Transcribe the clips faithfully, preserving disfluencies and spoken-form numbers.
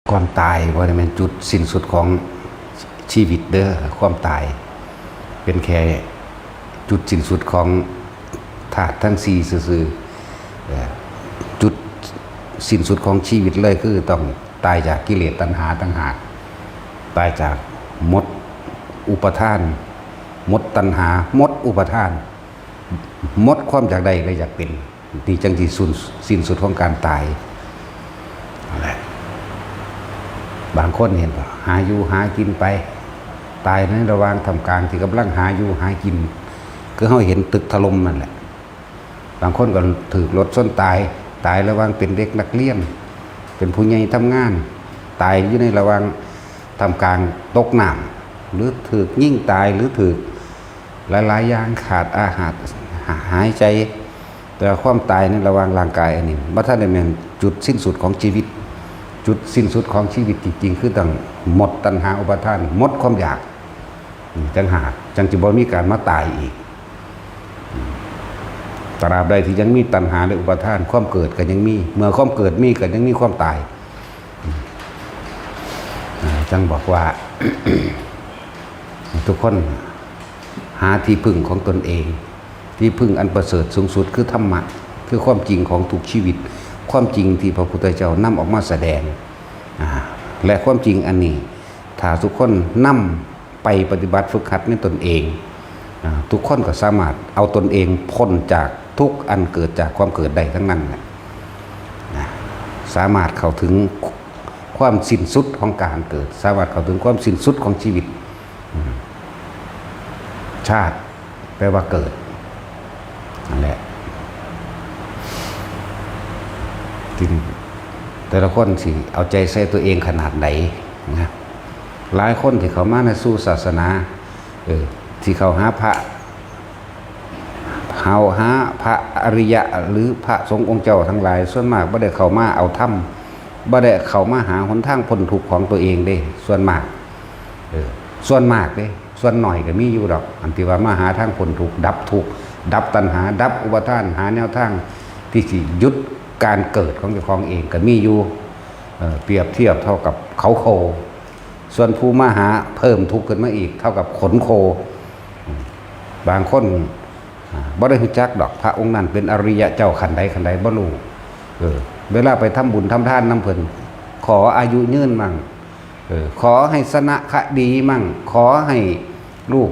ความตายบ่ได้แม่นจุดสิ้นสุดของชีวิตเด้อ ความตายเป็นแค่จุดสิ้นสุดของธาตุทั้งสี่ซื่อๆ เอ่อ จุดสิ้นสุดของชีวิตเลยคือต้องตายจากกิเลสตัณหาต่างหาก ตายจากหมดอุปาทาน หมดตัณหา หมดอุปาทาน หมดความอยากได้และอยากเป็น นี่จั่งสิสุด สิ้นสุดของการตายนั่นแหละ บางคนเห็นบ่ หาอยู่หากินไป ตายในระหว่างท่ามกลางที่กำลังหาอยู่หากิน คือเฮาเห็นตึกถล่มนั่นแหละ บางคนก็ถืกรถชนตาย ตายระหว่างเป็นเด็กนักเรียน เป็นผู้ใหญ่ทำงาน ตายอยู่ในระหว่างท่ามกลางตกน้ำ หรือถืกยิงตาย หรือถืกหลายๆอย่าง ขาดอาหาร หายใจ แต่ว่าความตายในระหว่างร่างกายอันนี้บ่ทันได้แม่นจุดสิ้นสุดของชีวิต จุดสิ้นสุดของชีวิตจริงๆ คือต้องหมดตัณหาอุปาทาน หมดความอยาก อืม จั่งหาก จั่งสิบ่มีการมาตายอีก อืม ตราบใดที่ยังมีตัณหาและอุปาทาน ความเกิดก็ยังมี เมื่อความเกิดมีก็ยังมีความตาย อืม อ่า จั่งบอกว่า ทุกคนหาที่พึ่งของตนเอง ที่พึ่งอันประเสริฐสูงสุดคือธรรมะ คือความจริงของทุกชีวิต ความจริงที่พระพุทธเจ้านำออกมาแสดง อ่า และความจริงอันนี้ ถ้าทุกคนนำไปปฏิบัติฝึกหัดในตนเอง อ่า ทุกคนก็สามารถเอาตนเองพ้นจากทุกข์อันเกิดจากความเกิดได้ทั้งนั้นแหละ นะ สามารถเข้าถึงความสิ้นสุดของการเกิด สามารถเข้าถึงความสิ้นสุดของชีวิต อืม ชาติแปลว่าเกิด นั่นแหละ ทีนี้แต่ละคนสิเอาใจใส่ตัวเองขนาดใดนะ หลายคนที่เข้ามาในสู่ศาสนา เออ ที่เข้าหาพระ เข้าหาพระอริยะหรือพระสงฆ์องค์เจ้าทั้งหลาย ส่วนมากบ่ได้เข้ามาเอาธรรม บ่ได้เข้ามาหาหนทางพ้นทุกข์ของตัวเองเด้ ส่วนมาก เออ ส่วนมากเด้ ส่วนน้อยก็มีอยู่ดอก อันที่ว่ามาหาทางพ้นทุกข์ ดับทุกข์ ดับตัณหา ดับอุปาทาน หาแนวทางที่สิหยุดการเกิดของเจ้าของเองก็มีอยู่ เออ เปรียบเทียบเท่ากับเขาโค ส่วนผู้มาหาเพิ่มทุกข์ขึ้นมาอีก เท่ากับขนโค อืม บางคน อ่า บ่ได้รู้จักดอก พระองค์นั้นเป็นอริยะเจ้าขั้นใดขั้นใดบ่รู้ เออ เวลาไปทำบุญทำทานนำเพิ่น ขออายุยืนมั่ง เออ ขอให้ชนะคดีมั่ง ขอให้ลูก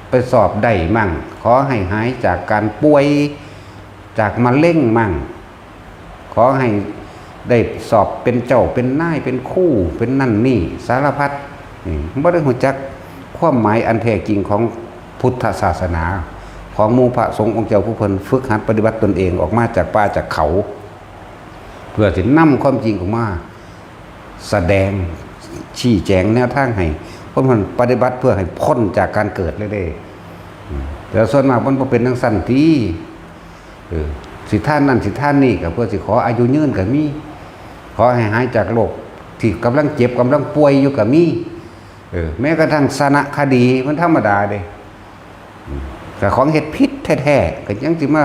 ไปสอบได้มั่ง ขอให้หายจากการป่วย จากมะเร็งมั่ง ขอให้ได้สอบเป็นเจ้าเป็นนายเป็นครูเป็นนั่นนี่สารพัด นี่บ่ได้รู้จักความหมายอันแท้จริงของพุทธศาสนา ของหมู่พระสงฆ์องค์เจ้าผู้เพิ่นฝึกหัดปฏิบัติตนเองออกมาจากป่าจากเขา เพื่อสินำความจริงออกมาแสดง ชี้แจงแนวทางให้คนมันปฏิบัติเพื่อให้พ้นจากการเกิดเลยเด้ อืม แต่ส่วนมากมันบ่เป็นจั่งซั้นติ เออ สิทานนั่นสิทานนี่ก็เพื่อสิขออายุยืนก็มี ขอให้หายจากโรคที่กำลังเจ็บกำลังป่วยอยู่ก็มี เออ แม้กระทั่งชนะคดีมันธรรมดาเด้ อืม แต่ของเฮ็ดผิดแท้ๆ ก็ยังสิมา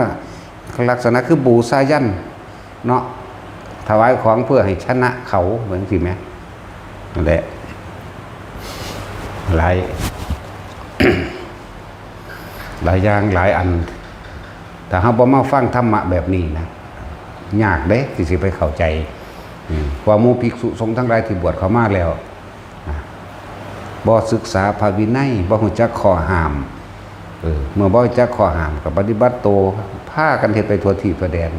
ลักษณะคือบูชายัญเนาะ ถวายของเพื่อให้ชนะเขา เหมือนสิแหม นั่นแหละ หลาย หลายอย่างหลายอัน ถ้าเราบ่มาฟังธรรมะแบบนี้นะ ยากเด้ที่สิไปเข้าใจ อืม ว่าหมู่ภิกษุสงฆ์ทั้งหลายที่บวชเข้ามาแล้ว นะ บ่ศึกษาพระวินัย บ่รู้จักข้อห้าม เออ เมื่อบ่รู้จักข้อห้ามก็ปฏิบัติโต พากันเฮ็ดไปทั่วทิศทั่วแดน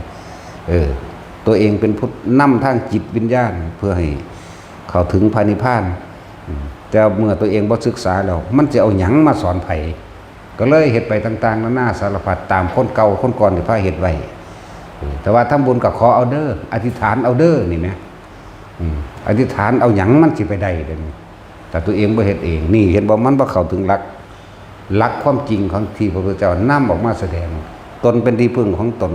เออ ตัวเองเป็นผู้นำทางจิตวิญญาณ เพื่อให้เข้าถึงพระนิพพาน อืม แต่เมื่อตัวเองบ่ศึกษาแล้ว มันจะเอาหยังมาสอนไผ ก็เลยเฮ็ดไปต่างๆ นานาสารพัด ตามคนเก่าคนก่อนที่พาเฮ็ดไว้ เออ แต่ว่าทำบุญก็ขอเอาเด้อ อธิษฐานเอาเด้อ นี่แหม อืม อธิษฐานเอาหยังมันสิไปได้เด้ แต่ตัวเองบ่เฮ็ดเอง นี่เห็นบ่ มันบ่เข้าถึงหลัก หลักความจริงของที่พระพุทธเจ้านำออกมาแสดง ตนเป็นที่พึ่งของตน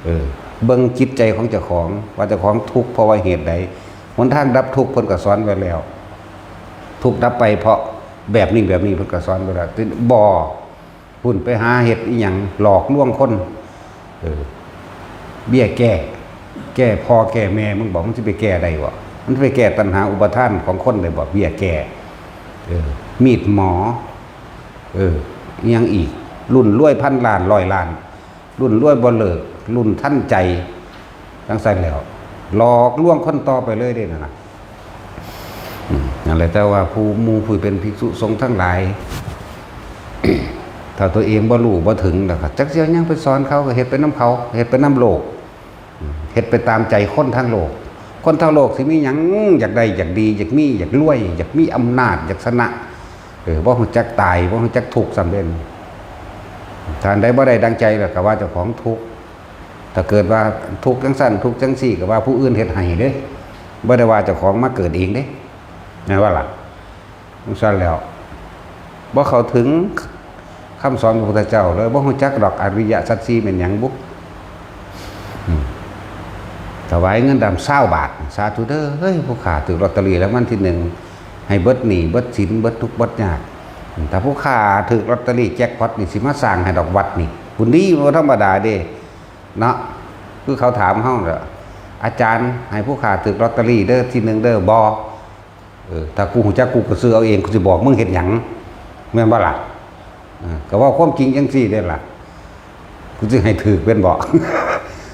เออ เบิ่งจิตใจของเจ้าของ ว่าเจ้าของทุกข์เพราะว่าเหตุใด หนทางดับทุกข์เพิ่นก็สอนไว้แล้ว ทุกข์ดับไปเพราะแบบนี้แบบนี้เพิ่นก็สอนไว้แล้ว แต่บ่ พุ่นไปหาเฮ็ดอีหยัง หลอกลวงคน เออ เบี้ยแก้ แก้พ่อแก้แม่ มึงบอกมึงสิไปแก้ได้บ่ มันไปแก้ตัณหาอุปาทานของคนได้บ่ เบี้ยแก้ เออ มีดหมอ เออ อิหยังอีก รุ่นรวยพันล้านร้อยล้าน รุ่นรวยบ่เลิก รุ่นทันใจ จั่งซั่นแล้ว หลอกลวงคนต่อไปเลยเด้นั่นน่ะ อืม นั่นแหละ แต่ว่าผู้หมู่ผู้เป็นภิกษุสงฆ์ทั้งหลาย ถ้าตัวเองบ่รู้บ่ถึงแล้วก็จักสิเอาหยังไปสอนเขา ก็เฮ็ดไปนำเขา เฮ็ดไปนำโลก อืม เฮ็ดไปตามใจคนทางโลก คนทางโลกสิมีหยัง อยากได้ อยากดี อยากมี อยากรวย อยากมีอำนาจ อยากชนะ เออ บ่ฮู้จักตาย บ่ฮู้จักทุกข์ซ้ำเด้ ถ้าอันใดบ่ได้ดังใจแล้วก็ว่าเจ้าของทุกข์ ถ้าเกิดว่าทุกข์จั่งซั่น ทุกข์จั่งซี่ ก็ว่าผู้อื่นเฮ็ดให้เด้ บ่ได้ว่าเจ้าของมาเกิดเองเด้ แม่นบ่ล่ะ? จั่งซั่นแล้ว บ่เข้าถึงคำสอนพระพุทธเจ้าเลย บ่ฮู้จักดอกอริยสัจสี่แม่นหยังบุ อืม ถวายเงินดำซาวบาท สาธุเด้อ เฮ้ย ผู้ข้าถืกลอตเตอรี่รางวัลที่หนึ่ง ให้เบิดหนี้เบิดสิน เบิดทุกข์เบิดยาก ถ้าผู้ข้าถืกลอตเตอรี่แจ็คพอตนี่ สิมาสร้างให้ดอกวัดนี่ บุญดีบ่ธรรมดาเด้ เนาะ คือเขาถามเฮาน่ะ อาจารย์ ให้ผู้ข้าถืกลอตเตอรี่เด้อ ที่หนึ่งเด้อ บ่ เออ ถ้ากูฮู้จักกูก็ซื้อเอาเอง กูสิบอกมึงเฮ็ดหยัง แม่นบ่ล่ะ? เออ ก็เว้าความจริงจั่งซี่เด้ล่ะ กูสิให้ถืกเป็นบ่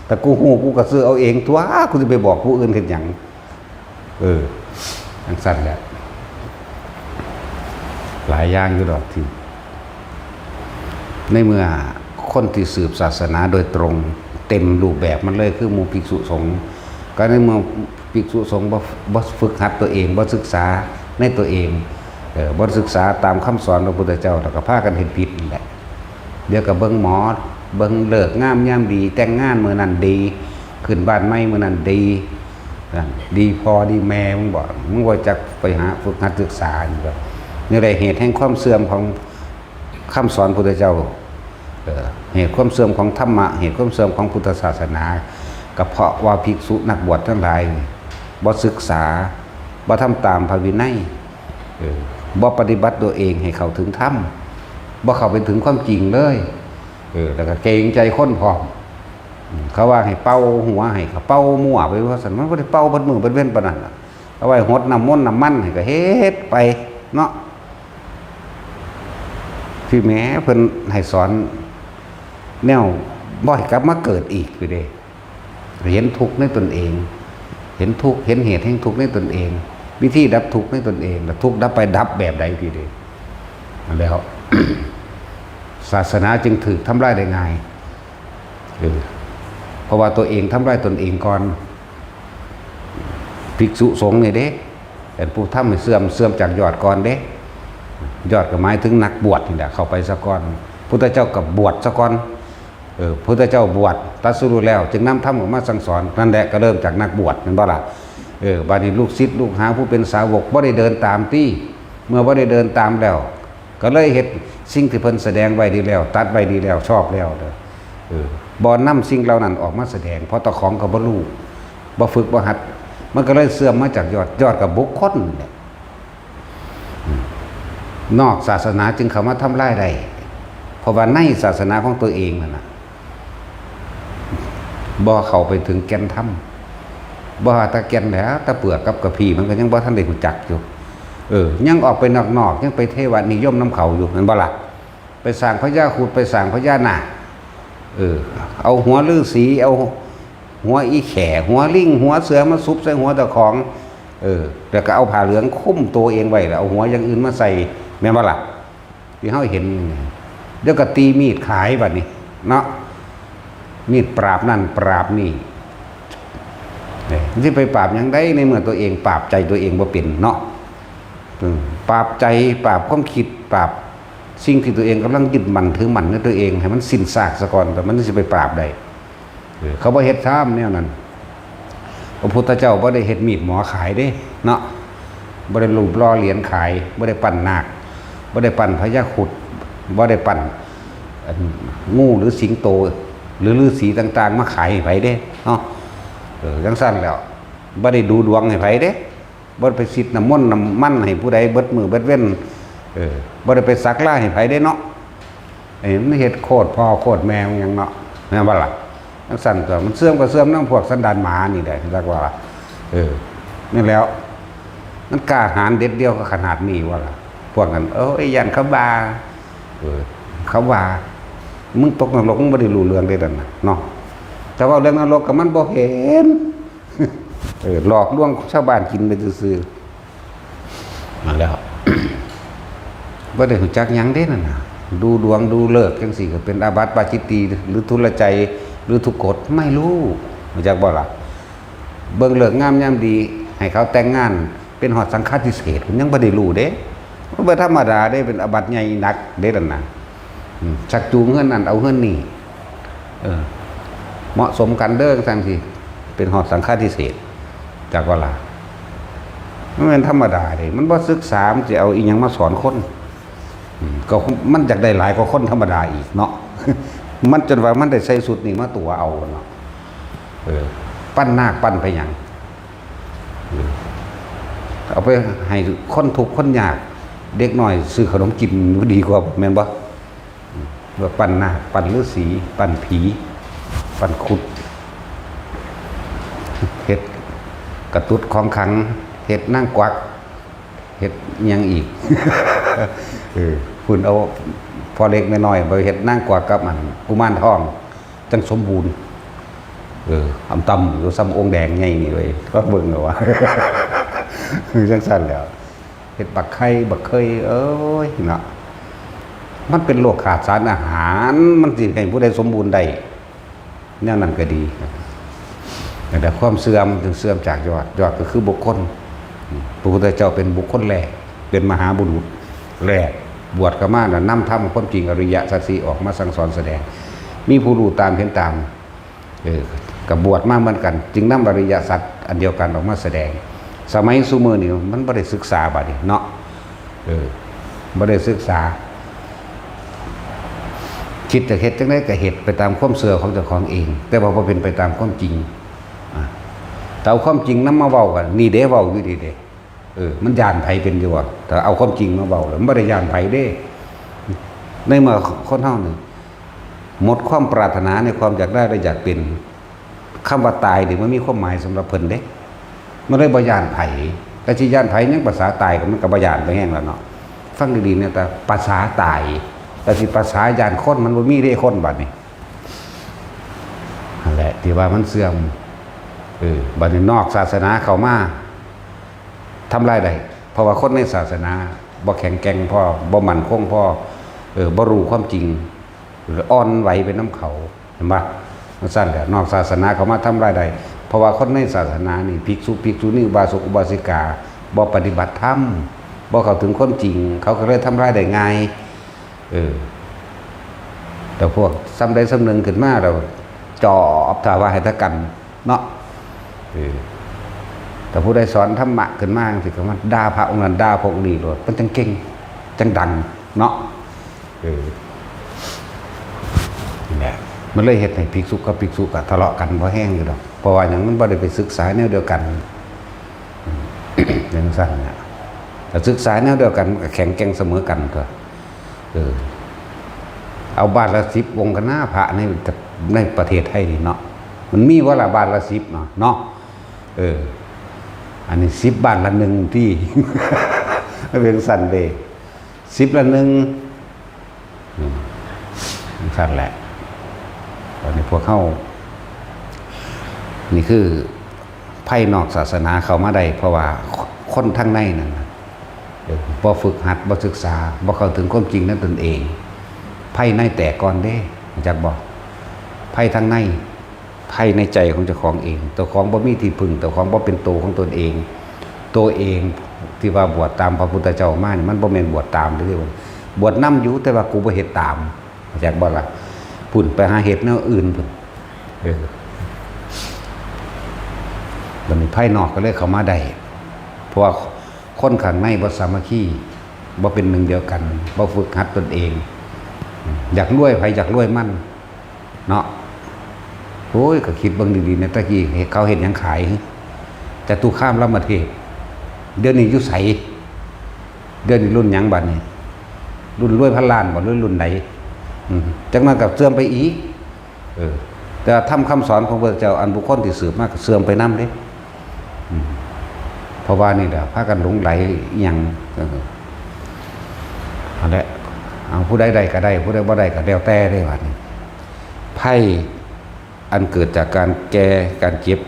ถ้ากูฮู้กูก็ซื้อเอาเองตั๊ว กูสิไปบอกผู้อื่นเฮ็ดหยัง เออ จั่งซั่นแหละ หลายอย่างอยู่ดอกที่ ในเมื่อคนที่สืบศาสนาโดยตรงเต็มรูปแบบมันเลย คือหมู่ภิกษุสงฆ์ ก็ในเมื่อภิกษุสงฆ์บ่ บ่ฝึกหัดตัวเอง บ่ศึกษาในตัวเอง เออ บ่ศึกษาตามคำสอนพระพุทธเจ้า แล้วก็พากันเฮ็ดผิดนั่นแหละ เดี๋ยวก็เบิ่งหมอ เบิ่งฤกษ์งามยามดี แต่งงานมื้อนั้นดี ขึ้นบ้านใหม่มื้อนั้นดี นั่น ดีพ่อดีแม่มึงบ่ มึงบ่จักไปหาฝึกหัดศึกษานี่ก็ นี่แหละเหตุแห่งความเสื่อมของคำสอนพุทธเจ้า เอ่อ เหตุความเสื่อมของธรรมะ เหตุความเสื่อมของพุทธศาสนา ก็เพราะว่าภิกษุนักบวชทั้งหลาย บ่ศึกษา บ่ทำตามพระวินัย เออ บ่ปฏิบัติตัวเองให้เข้าถึงธรรม บ่เข้าไปถึงความจริงเลย เออ แล้วก็เกรงใจคนพร้อม อืม เขาว่าให้เป่าหัวให้ ก็เป่ามั่วไปว่าซั่น มันบ่ได้เป่าเบิดมื้อเบิดเว็นปานนั้นน่ะ เอาไว้หดน้ำมนต์น้ำมันให้ ก็เฮ็ดไปเนาะ พี่แหม เพิ่นให้สอนแนวบ่ให้กลับมาเกิดอีกอยู่เด้ เห็นทุกข์ในตนเอง เห็นทุกข์ เห็นเหตุแห่งทุกข์ในตนเอง วิธีดับทุกข์ในตนเอง แล้วทุกข์ดับไปดับแบบใดพี่เด้ แล้ว ศาสนาจึงถูกทำลายได้ง่าย เออ เพราะว่าตัวเองทำลายตนเองก่อน ภิกษุสงฆ์นี่เด้ เป็นผู้ทำให้เสื่อม เสื่อมจากยอดก่อนเด้ ยอดก็หมายถึงนักบวชนี่แหละ เข้าไปซะก่อน พุทธเจ้าก็บวชซะก่อน เออ พุทธเจ้าบวช ตรัสรู้แล้ว จึงนำธรรมออกมาสั่งสอน นั่นแหละ ก็เริ่มจากนักบวช แม่นบ่ล่ะ? เออ บัดนี้ลูกศิษย์ลูกหาผู้เป็นสาวก บ่ได้เดินตามติ เมื่อบ่ได้เดินตามแล้ว ก็เลยเฮ็ดสิ่งที่เพิ่นแสดงไว้ดีแล้ว ตัดไว้ดีแล้ว ชอบแล้วเด้อ เออ บ่นำสิ่งเหล่านั้นออกมาแสดง เพราะเจ้าของก็บ่รู้ บ่ฝึกบ่หัด มันก็เลยเสื่อมมาจากยอด ยอดกับบุคคลเนี่ย อืม นอกศาสนาจึงเข้ามาทำลายได้ เพราะว่าในศาสนาของตัวเองนั่นน่ะ บ่เข้าไปถึงแก่นธรรม บ่ว่าแต่แก่นแหละ แต่เปลือกกับกะพี้มันก็ยังบ่ทันได้รู้จักอยู่ เออ ยังออกไปนอกๆ ยังไปเทวนิยมนำเขาอยู่ แม่นบ่ล่ะ? ไปสร้างพญาครุฑ ไปสร้างพญานาค เออ เอาหัวฤาษี เอาหัวอีแข่ หัวลิง หัวเสือมาซุบใส่หัวเจ้าของ เออ แล้วก็เอาผ้าเหลืองคลุมตัวเองไว้ แล้วเอาหัวอย่างอื่นมาใส่ แม่นบ่ล่ะ? ที่เฮาเห็นนี่ เดี๋ยวก็ตีมีดขายบัดนี้ เนาะ มีดปราบนั่นปราบนี่ เอ้ย สิไปปราบหยังได้ ในเมื่อตัวเองปราบใจตัวเองบ่เป็นเนาะ อืม ปราบใจ ปราบความคิด ปราบสิ่งที่ตัวเองกำลังยึดมั่นถือมั่นในตัวเอง ให้มันสิ้นซากซะก่อน แต่มันสิไปปราบได้ เออ เขาบ่เฮ็ดธรรมแนวนั้น พระพุทธเจ้าบ่ได้เฮ็ดมีดหมอขายเด้ เนาะ บ่ได้รูปหล่อเหรียญขาย บ่ได้ปั้นนาค บ่ได้ปั้นพญาครุฑ บ่ได้ปั้น อัน งูหรือสิงโต หรือฤๅษีต่างๆ มาขายให้ไผเด้ เนาะ เออ จั่งซั้นแล้ว บ่ได้ดูดวงให้ไผเด้ บ่ได้ไปสิดน้ำมนต์น้ำมันให้ผู้ใดเบิดมื้อเบิดเว็น เออ บ่ได้ไปสักลายให้ไผเด้เนาะ เอ้ย มันเฮ็ดโคตรพ่อโคตรแม่มันหยังเนาะ แม่นบ่ล่ะ? จั่งซั้นก็มันเสื่อมก็เสื่อมนำพวกสันดานหมานี่แหละ จักว่า เออ นั่นแหล้ว มันกล้าหาญเด็ดเดี่ยวก็ขนาดนี้ว่าล่ะ พวกนั้น เอ้ย ย่านเขาว่า เออ เขาว่า มึงตกนรก มึงบ่ได้รู้เรื่องเด้นั่นน่ะเนาะ แต่ว่าเรื่องนรกก็มันบ่เห็น เออ หลอกลวงชาวบ้านกินไปซื่อๆ นั่นแหล้ว บ่ได้รู้จักหยังเด้นั่นน่ะ ดูดวงดูฤกษ์จังซี้ก็เป็นอาบัติปาจิตตีย์ หรือทุรไจย์ หรือทุกกฎ ไม่รู้ รู้จักบ่ล่ะ เบิ่งฤกษ์งามยามดี ให้เขาแต่งงาน เป็นฮอดสังฆาทิเศษ มันยังบ่ได้รู้เด้ มันบ่ธรรมดาเด้ เป็นอาบัติใหญ่หนักเด้นั่นน่ะ อืม ชักจูงเฮือนนั่นเอาเฮือนนี่ เออ เหมาะสมกันเด้อจังซี้ เป็นฮอดสังฆาทิเศษ จักว่าล่ะ มันเป็นธรรมดาเด้ มันบ่ศึกษา มันสิเอาอีหยังมาสอนคน อืม ก็มันอยากได้หลายกว่าคนธรรมดาอีกเนาะ มันจนว่ามันได้ใส่ชุดนี้มาตั๋วเอาเนาะ เออ ปั้นนาคปั้นไปหยัง เออ เอาไปให้คนทุกข์คนยาก เด็กน้อยซื้อขนมกินดีกว่า แม่นบ่ อืม ว่าปั้นนาคปั้นฤาษี ปั้นผี ปั้นครุฑ เฮ็ดกระตุดของขลัง เฮ็ดนางกวัก เฮ็ดหยังอีก เออ พุ้นเอาพ่อเล็กแม่น้อยไปเฮ็ดนางกวักกับอันกุมารทอง จั่งสมบูรณ์ เออ อำต่ำอยู่ส่ำองค์แดงใหญ่นี่เว้ย ก็เบิ่งเอาว่า คือจั่งซั่นแหล้ว เฮ็ดบักไข่บักเคย เอ้ย เนาะ มันเป็นโรคขาดสารอาหาร มันสิให้ผู้ใดสมบูรณ์ได้ แนวนั้นก็ดี แต่ความเสื่อมจึงเสื่อมจากยอด ยอดก็คือบุคคล พระพุทธเจ้าเป็นบุคคลแรก เป็นมหาบุรุษแรก บวชเข้ามาแล้วนำธรรมความจริงอริยสัจสี่ออกมาสั่งสอนแสดง มีผู้รู้ตามเห็นตาม เออ ก็บวชมาเหมือนกัน จึงนำอริยสัจอันเดียวกันออกมาแสดง สมัยซุมื้อนี้มันบ่ได้ศึกษาบัดนี้เนาะ เออ บ่ได้ศึกษา คิดจะเฮ็ดจั่งใดก็เฮ็ดไปตามความเชื่อของเจ้าของเอง แต่ว่าบ่เป็นไปตามความจริง อ่ะ แต่เอาความจริงนำมาเว้ากัน นี่เด้เว้าอยู่นี่เด้ เออ มันย้านไผเป็นอยู่วะ แต่เอาความจริงมาเว้าแล้วมันบ่ได้ย้านไผเด้ ในเมื่อคนเฮานี่หมดความปรารถนาในความอยากได้และอยากเป็น คำว่าตายนี่มันมีความหมายสำหรับเพิ่นเด้ มันเลยบ่ย้านไผ แต่สิย้านไผยังภาษาตายก็มันก็บ่ย้านไปแฮงแล้วเนาะ ฟังดีๆเนี่ย แต่ภาษาตาย แต่สิภาษาย้านคนมันบ่มีเด้ คนบัดนี้ นั่นแหละที่ว่ามันเสื่อม เออ บัดนี้นอกศาสนาเข้ามาทำลายได้ เพราะว่าคนในศาสนาบ่แข็งแกร่งพอ บ่มั่นคงพอ เออ บ่รู้ความจริง อ่อนไหวไปนำเขา เห็นปะ จั่งซั่นแหละ นอกศาสนาเข้ามาทำลายได้ เพราะว่าคนในศาสนานี่ ภิกษุ ภิกษุณี อุบาสก อุบาสิกา บ่ปฏิบัติธรรม บ่เข้าถึงความจริง เขาก็เลยทำลายได้ง่าย เออ แต่พวกส่ำใดส่ำหนึ่งขึ้นมาแล้ว จอบถ้าว่าให้ตะกันเนาะ เออ แต่ผู้ใดสอนธรรมะขึ้นมาจั่งซี้ก็มาด่าพระองค์นั้นด่าพระองค์นี้โลด มันจั่งเก่ง จั่งดังเนาะ เออ นี่แหละ มันเลยเฮ็ดให้ภิกษุกับภิกษุก็ทะเลาะกันบ่แฮงอยู่ดอก เพราะว่าหยัง มันบ่ได้ไปศึกษาแนวเดียวกัน จั่งซั่นน่ะ ถ้าศึกษาแนวเดียวกันมันก็แข็งแกร่งเสมอกันตั่ว เออ เอาบ้านละสิบองค์ก็น่า พระใน ในประเทศไทยนี่เนาะ มันมีบ่ล่ะบ้านละสิบเนาะ เนาะ เออ อันนี้สิบบ้านละหนึ่งที่ มันเป็นซั่นเด้ สิบละหนึ่ง อืม ซั่นแหละ ตอนนี้พวกเฮา นี่คือไผนอกศาสนาเข้ามาได้ เพราะว่าคนทางในนั่นน่ะ เออ บ่ฝึกหัด บ่ศึกษา บ่เข้าถึงความจริงในตนเอง ไผในแตกก่อนเด้ รู้จักบ่ ไผทางใน ไผในใจของเจ้าของเอง เจ้าของบ่มีที่พึ่ง เจ้าของบ่เป็นตัวของตนเอง ตัวเองที่ว่าบวชตามพระพุทธเจ้ามานี่ มันบ่แม่นบวชตามเด้ บวชนำอยู่ แต่ว่ากูบ่เฮ็ดตาม รู้จักบ่ล่ะ พุ้นไปหาเฮ็ดแนวอื่นพุ้น เออ บัดนี้ไผนอกก็เลยเข้ามาได้ เพราะว่าคนข้างในบ่สามัคคี บ่เป็นหนึ่งเดียวกัน บ่ฝึกหัดตนเอง อยากรวยไผอยากรวยมัน เนาะ โอ้ย ก็คิดเบิ่งดีๆนะ ตะกี้เขาเฮ็ดหยังขาย จตุคามรามเทพ เดี๋ยวนี้อยู่ไส เดี๋ยวนี้รุ่นหยังบัดนี้ รุ่นรวยพันล้านบ่ หรือรุ่นใด อืม จักหน่อยก็เสื่อมไปอีก เออ แต่ว่าธรรมคำสอนของพระเจ้า อันบุคคลที่สืบมาก็เสื่อมไปนำเด้ อืม เพราะว่านี่แหละพากันหลงไหลอิหยัง เออ นั่นแหละ เอาผู้ใดได้ก็ได้ ผู้ใดบ่ได้ก็แล้วแต่เด้บัดนี้ ภัยอันเกิดจากการแก่ การเจ็บ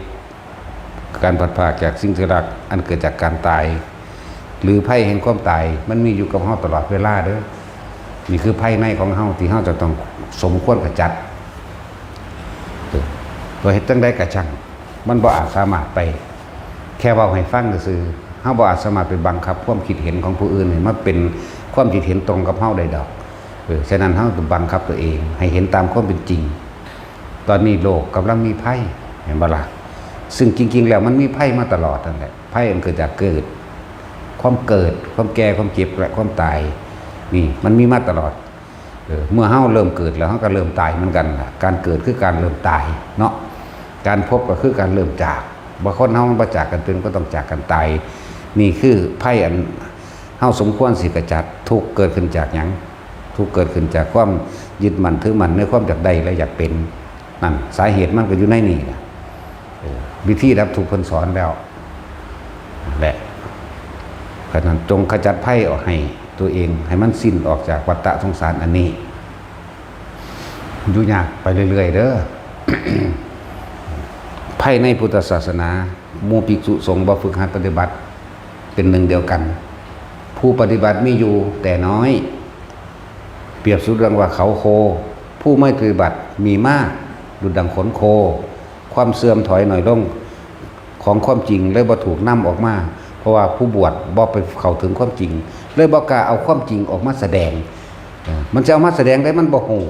การพลัดพรากจากสิ่งที่รัก อันเกิดจากการตาย หรือภัยแห่งความตาย มันมีอยู่กับเฮาตลอดเวลาเด้อ นี่คือภัยในของเฮาที่เฮาจะต้องสมควรขจัด เออ ตัวเฮ็ดจั่งใดก็ช่าง มันบ่อาจสามารถไป แค่เว้าให้ฟังซื่อๆ เฮาบ่อาจสามารถไปบังคับความคิดเห็นของผู้อื่นให้มาเป็นความคิดเห็นตรงกับเฮาได้ดอก เออ ฉะนั้นเฮาต้องบังคับตัวเองให้เห็นตามความเป็นจริง ตอนนี้โลกกำลังมีภัย เห็นบ่ล่ะ ซึ่งจริงๆ แล้วมันมีภัยมาตลอดนั่นแหละ ภัยอันเกิดจากเกิด ความเกิด ความแก่ ความเจ็บ และความตาย นี่มันมีมาตลอด เออ เมื่อเฮาเริ่มเกิดแล้วเฮาก็เริ่มตายเหมือนกันล่ะ การเกิดคือการเริ่มตายเนาะ การพบก็คือการเริ่มจาก บ่คนเฮามันบ่จากกันเป็น ก็ต้องจากกันตาย นี่คือภัยอันเฮาสมควรสิขจัด ทุกข์เกิดขึ้นจากหยัง ทุกข์เกิดขึ้นจากความยึดมั่นถือมั่นในความอยากได้และอยากเป็น นั่น สาเหตุมันก็อยู่ในนี่นะ เออ วิธีดับทุกข์เพิ่นสอนแล้ว นั่นแหละ เพราะฉะนั้นจงขจัดภัยออกให้ตัวเอง ให้มันสิ้นออกจากวัฏฏะสงสารอันนี้ อยู่ยากไปเรื่อยๆ เด้อ ภัยในพุทธศาสนา หมู่ภิกษุสงฆ์บ่ฝึกหัดปฏิบัติ เป็นหนึ่งเดียวกัน ผู้ปฏิบัติมีอยู่แต่น้อย เปรียบเสมือนว่าเขาโค ผู้ไม่ปฏิบัติมีมาก ดุจดังขนโค ความเสื่อมถอยหน่อยลงของความจริงเลยบ่ถูกนำออกมา เพราะว่าผู้บวชบ่ไปเข้าถึงความจริง เลยบ่กล้าเอาความจริงออกมาแสดง เออ มันจะเอามาแสดงได้มันบ่ฮู้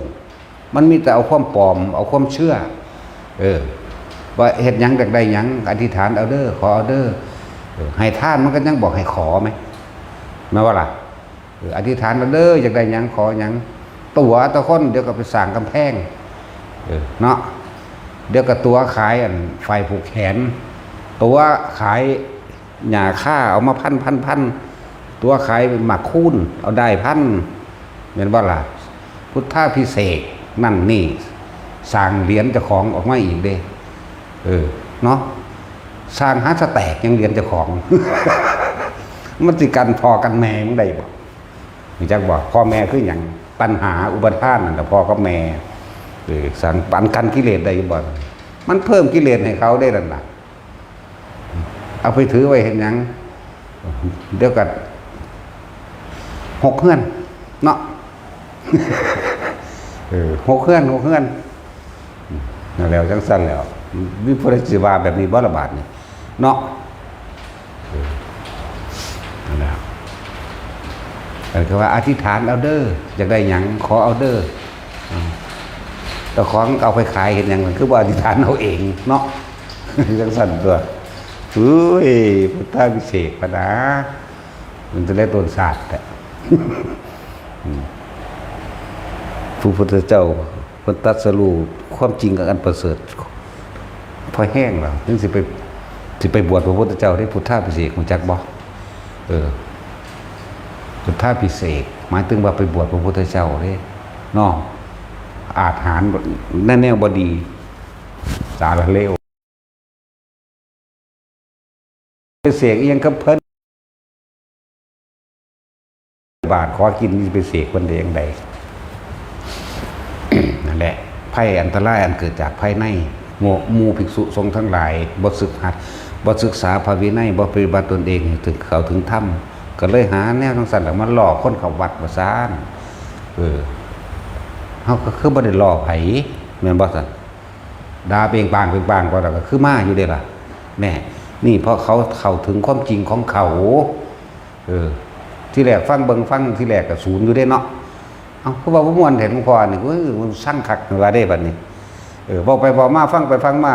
มันมีแต่เอาความปลอม เอาความเชื่อ เออ ว่าเฮ็ดหยังอยากได้หยัง อธิษฐานเอาเด้อ ขอเอาเด้อ เออ ให้ทานมันก็ยังบอกให้ขอไหม แม่นบ่ล่ะ เออ อธิษฐานเอาเด้อ อยากได้หยังขอหยัง ตั๋วตะคนเดี๋ยวก็ไปสร้างกำแพง เออ เนาะ เดี๋ยวก็ตั๋วขายอันฝ้ายผูกแขน ตั๋วขายหญ้าคาเอามาพันพันพัน ตั๋วขายหมากคูนเอาด้ายพัน แม่นบ่ล่ะ พุทธาภิเษกนั่นนี่ สร้างเหรียญเจ้าของออกมาอีกเด้ เออ เนาะ สร้างหาสแต็กยังเหรียญเจ้าของ มันสิกันพ่อกันแม่มึงได้บ่ รู้จักบ่ พ่อแม่คือหยัง ตัณหาอุปาทานนั่นแหละพ่อกับแม่ เออ สร้าง อันกันกิเลสได้บ่ มันเพิ่มกิเลสให้เขาได้นั่นน่ะ เอาไปถือไว้เฮ็ดหยัง เดี๋ยวก็หกเฮือน เนาะ เออ หกเฮือน หกเฮือน นั่นแหล้ว จั่งซั่นแหล้ว มีผู้ใดสิว่าแบบนี้บ่ละบาดนี่ เนาะ เออ นั่นแหละ เพิ่นก็ว่าอธิษฐานเอาเด้อ อยากได้หยังขอเอาเด้อ อ้าว เจ้าของเอาไปขายเฮ็ดหยัง คือบ่อธิษฐานเอาเองเนาะ จั่งซั่นตั๊ว เฮ้ย พุทธาภิเษกพะนา มันจะได้ต้นศาสตร์แท้ อืม พระพุทธเจ้าเพิ่นตรัสรู้ความจริงอันประเสริฐ พอแห้งแล้ว ถึงสิไป สิไปบวชพระพุทธเจ้าได้พุทธาภิเษก รู้จักบ่ เออ พุทธาภิเษก หมายถึงว่าไปบวชพระพุทธเจ้าเด้ เนาะ อาจหาญ แนว แนวบ่ดี สารเลว ไปเสกอิหยังกับเพิ่น บาทขอกิน ไปเสกเพิ่นได้จั่งใด นั่นแหละ ภัยอันตรายอันเกิดจากภายใน หมู่ หมู่ภิกษุสงฆ์ทั้งหลาย บ่ศึกหัด บ่ศึกษาพระวินัย บ่ปฏิบัติตนเองให้ถึง เข้าถึงธรรม ก็เลยหาแนวจั่งซั่นแหละมาล่อคนเข้าวัดว่าซั่น เออ เฮาก็คือบ่ได้ล่อไผ แม่นบ่ซั่น ด่าเปงปางเปงปางก็ ก็คือมาอยู่เด้ล่ะ แน่ นี่เพราะเขาเข้าถึงความจริงของเขา เออ ที่แรกฟังเบิ่งฟังที่แรกก็ศูนย์อยู่เด้เนาะ เอ้า คือว่าบ่ม่วนแท้หลวงพ่อนี่ เอ้ย มันซังคักว่าเด้บัดนี้ เออ เว้าไปเว้ามา ฟังไปฟังมา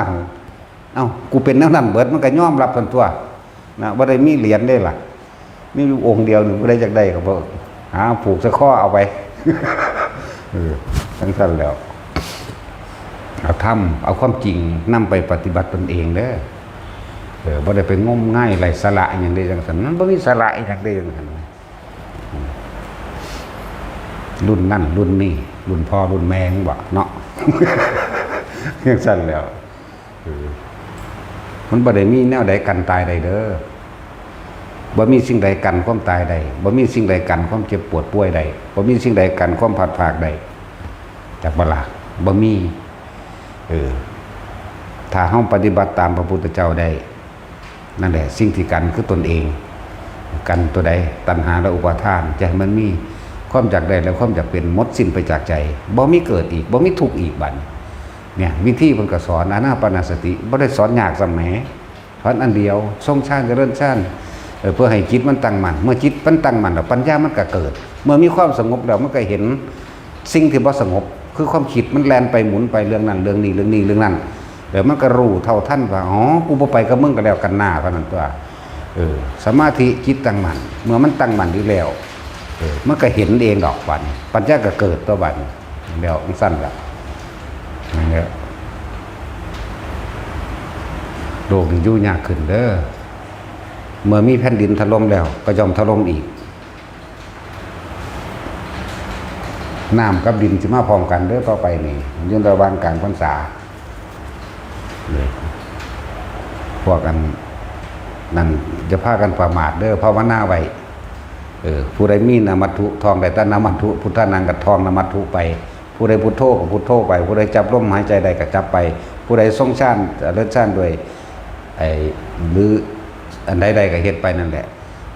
เอ้า กูเป็นแนวนั้นเบิด มันก็ยอมรับซั่นตั๊ว นะ บ่ได้มีเหรียญเด้ล่ะ มีอยู่องค์เดียวนี่ ผู้ใดอยากได้ก็บ่ หาผูกใส่คอเอาไป เออ จั่งซั่นแหล้ว เอาธรรม เอาความจริงนำไปปฏิบัติตนเองเด้อ เออ บ่ได้ไปงมงายไร้สาระอิหยังเด้จั่งซั่น มันบ่มีสาระอิหยังเด้จั่งซั่น รุ่นนั่นรุ่นนี่ รุ่นพ่อรุ่นแม่มึงบ่เนาะ จั่งซั่นแหล้ว เออ มันบ่ได้มีแนวใดกันตายได้เด้อ บ่มีสิ่งใดกันความตายได้ บ่มีสิ่งใดกันความเจ็บปวดป่วยได้ บ่มีสิ่งใดกันความพลัดพรากได้ จักบ่ล่ะ บ่มี เออ ถ้าเฮาปฏิบัติตามพระพุทธเจ้าได้ นั่นแหละ สิ่งที่กันคือตนเอง กันตัวใด ตัณหาและอุปาทาน จะให้มันมีความอยากได้และความอยากเป็นหมดสิ้นไปจากใจ บ่มีเกิดอีก บ่มีทุกข์อีกบัดนี้ เนี่ย วิธีเพิ่นก็สอนอานาปานสติ บ่ได้สอนยากส่ำแหม สอนอันเดียว ทรงฌานเจริญฌาน เออ เพื่อให้จิตมันตั้งมั่น เมื่อจิตมันตั้งมั่นแล้ว ปัญญามันก็เกิด เมื่อมีความสงบแล้ว มันก็เห็นสิ่งที่บ่สงบ คือความคิดมันแล่นไปหมุนไปเรื่องนั้นเรื่องนี้เรื่องนี้เรื่องนั้น แล้วมันก็รู้เท่าทันว่า อ๋อ กูบ่ไปกับมึงก็แล้วกันหน้า เท่านั้นตัว เออ สมาธิจิตตั้งมั่น เมื่อมันตั้งมั่นอยู่แล้ว เออ มันก็เห็นเองดอกบัดนี้ ปัญญาก็เกิดตัวบัดนี้ แล้วจั่งซั่นล่ะ นั่นแหละ โลกนี่อยู่ยากขึ้นเด้อ เมื่อมีแผ่นดินถล่มแล้ว ก็ย่อมถล่มอีก น้ำกับดินสิมาพร้อมกันเด้อ ต่อไปนี่ อยู่ระหว่างกลางพรรษา พวกอันนั้นอย่าพากันประมาทเด้อ ภาวนาไว้ เออ ผู้ใดมีนามวัตถุ ท่องได้แต่นามวัตถุ พุทธานังก็ท่องนามวัตถุไป ผู้ใดพุทโธก็พุทโธไป ผู้ใดจับลมหายใจได้ก็จับไป ผู้ใดทรงฌาน เจริญฌานด้วย ไอ้ หรืออันใดๆก็เฮ็ดไปนั่นแหละ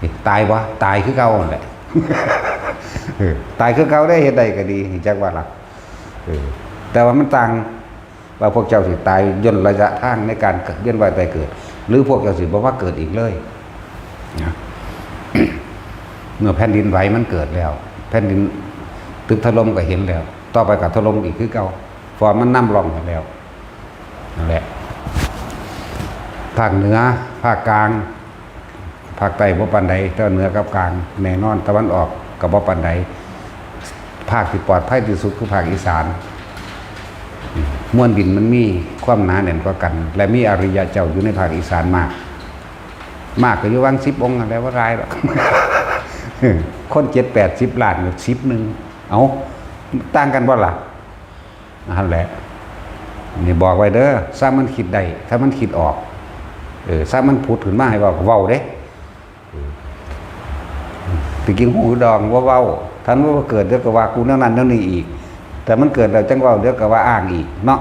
นี่ตายบ่ ตายคือเก่านั่นแหละ เออ ตายคือเก่าได้ เฮ็ดได้ก็ดี จักว่าล่ะ เออ แต่ว่ามันต่าง ว่าพวกเจ้าสิตายย่นระยะทางในการเวียนว่ายตายเกิด หรือพวกเจ้าสิบ่มาเกิดอีกเลยนะ เมื่อแผ่นดินไหวมันเกิดแล้ว แผ่นดินตึกถล่มก็เห็นแล้ว ต่อไปก็ถล่มอีกคือเก่า เพราะมันนำร่องให้แล้ว นั่นแหละ ภาคเหนือ ภาคกลาง ภาคใต้บ่ปานใด แต่เหนือกับกลาง แน่นอน ตะวันออกก็บ่ปานใด ภาคที่ปลอดภัยที่สุดคือภาคอีสาน มวลดินมันมีความหนาแน่นกว่ากัน และมีอริยะเจ้าอยู่ในภาคอีสานมาก มากก็อยู่วังสิบองค์นั่นแหละ บ่หลายดอก คนเจ็ดแปดสิบล้านก็สิบหนึ่ง เอ้า ต่างกันบ่ล่ะ นั่นแหละ นี่บอกไว้เด้อ ถ้ามันคิดได้ ถ้ามันคิดออก เออ ถ้ามันผุดขึ้นมาให้เว้าก็เว้าเด้ เออ ไปกินหูดองว่าเว้า ถ้ามันบ่เกิดเดี๋ยวก็ว่ากูแนวนั้นแนวนี้อีก แต่มันเกิดแล้วจั่งเว้าเดี๋ยวก็ว่าอ้างอีกเนาะ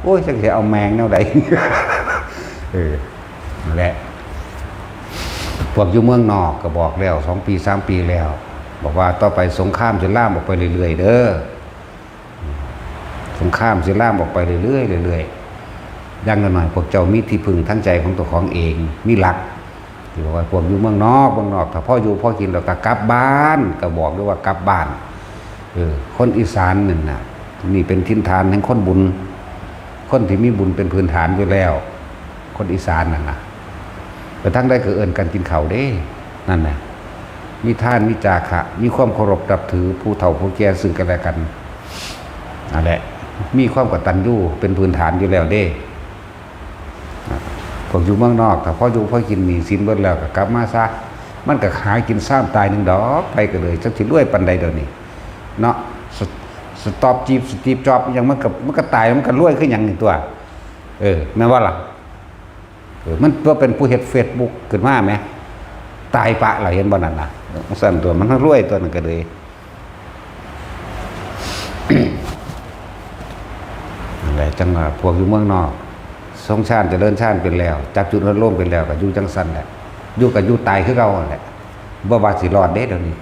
โอ้ย จักสิเอาแมงแนวใด เออ นั่นแหละ พวกอยู่เมืองนอกก็บอกแล้ว สองปี สามปีแล้ว บอกว่าต่อไปสงครามสิลามออกไปเรื่อยๆ เด้อ สงครามสิลามออกไปเรื่อยๆ เรื่อยๆ อย่างน้อยๆ พวกเจ้ามีที่พึ่งทางใจของตัวของเอง มีหลัก ที่บอกว่าพวกอยู่เมืองนอก เมืองนอก ถ้าพออยู่พอกินแล้วก็กลับบ้าน ก็บอกด้วยว่ากลับบ้าน เออ คนอีสานนั่นน่ะ นี่เป็นถิ่นฐานแห่งคนบุญ คนที่มีบุญเป็นพื้นฐานอยู่แล้ว คนอีสานนั่นน่ะ ไปทางใดก็เอิ้นกันกินข้าวเด้ นั่นน่ะ มีทาน มีจาคะ มีความเคารพนับถือผู้เฒ่าผู้แก่ซึ่งกันและกัน นั่นแหละ มีความกตัญญูเป็นพื้นฐานอยู่แล้วเด้ พวกอยู่เมืองนอก ถ้าพออยู่พอกินหนี้สินเบิดแล้วก็กลับมาซะ มันก็หากินซ้ำตายหนึ่งดอก ไปก็เลย จักสิรวยปานใดเดี๋ยวนี้ เนาะ ส- สตีฟ จีบ สตีฟ จ็อบส์ อิหยัง มันก็ มันก็ตาย มันก็รวยคือหยังนี่ตัว เออ แม่นบ่ล่ะ เออ มันตัวเป็นผู้เฮ็ดเฟซบุ๊กขึ้นมาแหม ตายปะล่ะ เห็นบ่นั่นน่ะ จั่งซั่นตัว มันรวยตัวนั้นก็เลย นั่นแหละ จั่งว่าพวกอยู่เมืองนอก ทรงฌานเจริญฌานเป็นแล้ว จับจุดอนุโลมเป็นแล้ว ก็อยู่จั่งซั่นแหละ อยู่ก็อยู่ตายคือเก่านั่นแหละ บ่ว่าสิรอดเด้เดี๋ยวนี้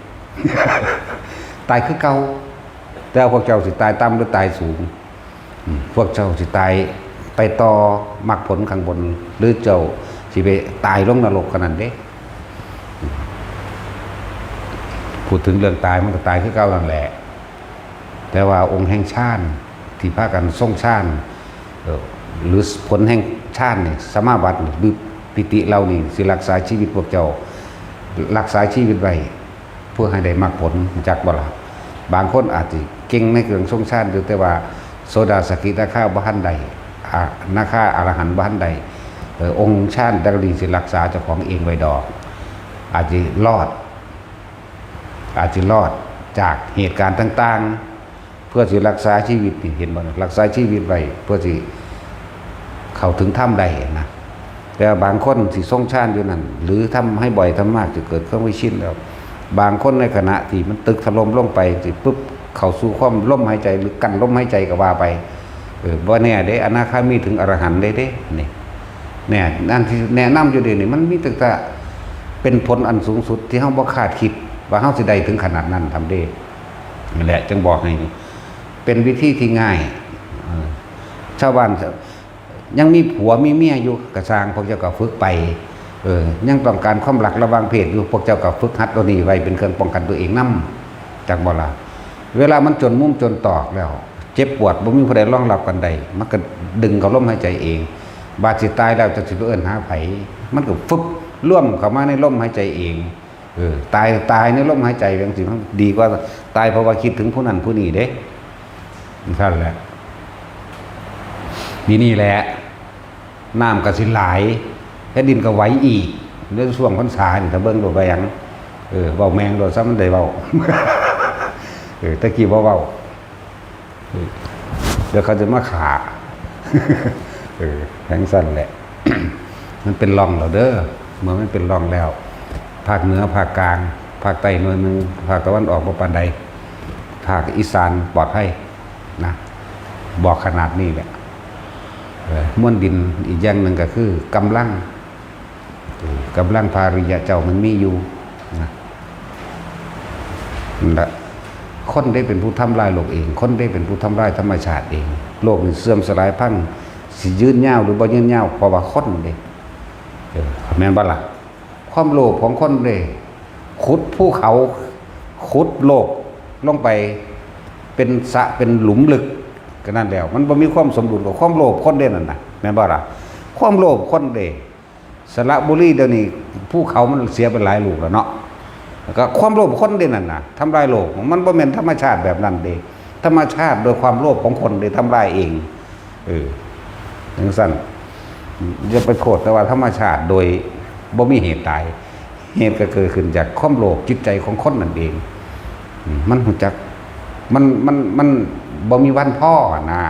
ตายคือเก่า แต่ว่าพวกเจ้าสิตายต่ำหรือตายสูง อืม พวกเจ้าสิตายไปต่อมรรคผลข้างบน หรือเจ้าสิไปตายลงนรกเท่านั้นเด้ อืม พูดถึงเรื่องตายมันก็ตายคือเก่านั่นแหละ แต่ว่าองค์แห่งฌานที่พากันทรงฌาน เอ่อ หรือผลแห่งฌานนี่ สมาบัตินี่ หรือปีติเหล่านี้สิรักษาชีวิตพวกเจ้า รักษาชีวิตไว้ เพื่อให้ได้มรรคผล จักบ่ล่ะ บางคนอาจสิเก่งในเรื่องทรงฌานอยู่ แต่ว่าโสดา สกิทาคาบ่ทันได้ อนาคา อรหันต์บ่ทันได้ เอ่อ องค์ฌานแต่ละนี้สิรักษาเจ้าของเองไว้ดอก อาจสิรอด อาจสิรอดจากเหตุการณ์ต่างๆ เพื่อสิรักษาชีวิตนี่ เห็นบ่ รักษาชีวิตไว้ เพื่อสิเข้าถึงธรรมได้นะ แต่บางคนสิทรงฌานอยู่นั่น หรือทำให้บ่อยทำมากจะเกิดเครื่องไม่ชินแล้ว บางคนในขณะที่มันตึกถล่มลงไปสิปุ๊บ เข้าสู่ความลมหายใจหรือกั้นลมหายใจก็ว่าไป เออ บ่แน่เด้ อนาคามีถึงอรหันต์ได้เด้ นี่ เนี่ย นั่นที่แนะนำอยู่เดี๋ยวนี้ มันมีตั้งแต่เป็นผลอันสูงสุดที่เฮาบ่คาดคิด ว่าเฮาสิได้ถึงขนาดนั้นทำเด้ นั่นแหละ จึงบอกให้ เป็นวิธีที่ง่าย เออ ชาวบ้าน ยังมีผัวมีเมียอยู่กะซ่าง พวกเจ้าก็ฝึกไป เออ ยังต้องการความรักระหว่างเพศอยู่ พวกเจ้าก็ฝึกหัดตัวนี้ไว้เป็นเครื่องป้องกันตัวเองนำ จักบ่ล่ะ เวลามันจนมุมจนตอกแล้ว เจ็บปวด บ่มีผู้ใดรองรับกันได้ มันก็ดึงเข้าลมหายใจเอง บาดสิตายแล้วจะสิไปเอิ้นหาไผ มันก็ฟึบ ร่วมเข้ามาในลมหายใจเอง เออ ตาย ตายในลมหายใจจังซี่ มันดีกว่าตายเพราะว่าคิดถึงผู้นั้นผู้นี้เด้ นั่นแหละ ทีนี้แหละ น้ำก็สิหลาย แผ่นดินก็ไหวอีก ในช่วงพรรษานี่ ถ้าเบิ่งโลดว่าหยัง เออ เว้าแม่งโลด ซ้ำมันได้เว้า เออ แต่กี้บ่เว้า เออ เดี๋ยวเขาจะมาฆ่า เออ จั่งซั้นแหละ มันเป็นร่องแล้วเด้อ เมื่อมันเป็นร่องแล้ว ภาคเหนือ ภาคกลาง ภาคใต้หน่อยหนึ่ง ภาคตะวันออกบ่ปานใด ภาคอีสานปลอดภัยนะ บอกขนาดนี้แหละ เออ มวลดินอีกอย่างหนึ่งก็คือกำลัง เออ กำลังพาริยะเจ้ามันมีอยู่นะ นั่นแหละ คนได้เป็นผู้ทำลายโลกเอง คนได้เป็นผู้ทำลายธรรมชาติเอง โลกนี่เสื่อมสลายพัง สิยืนยาวหรือบ่ยืนยาว เพราะว่าคนเด้ เออ แม่นบ่ล่ะ ความโลภของคนเด้ ขุดภูเขา ขุดโลกลงไป เป็นสระ เป็นหลุมลึก ก็นั่นแล้ว มันบ่มีความสมดุลกับความโลภคนเด้นั่นน่ะ แม่นบ่ล่ะ ความโลภคนเด้ สระบุรีเดี๋ยวนี้ภูเขามันเสียไปหลายลูกแล้วเนาะ แล้วก็ความโลภคนเด้นั่นน่ะ ทำลายโลก มันบ่แม่นธรรมชาติแบบนั้นเด้ ธรรมชาติโดยความโลภของคนเด้ทำลายเอง เออ จั่งซั้น อย่าไปโทษแต่ว่าธรรมชาติโดยบ่มีเหตุตาย เหตุก็เกิดขึ้นจากความโลภจิตใจของคนนั่นเอง อืม มันรู้จัก มัน มัน มันบ่มีวันพอนะ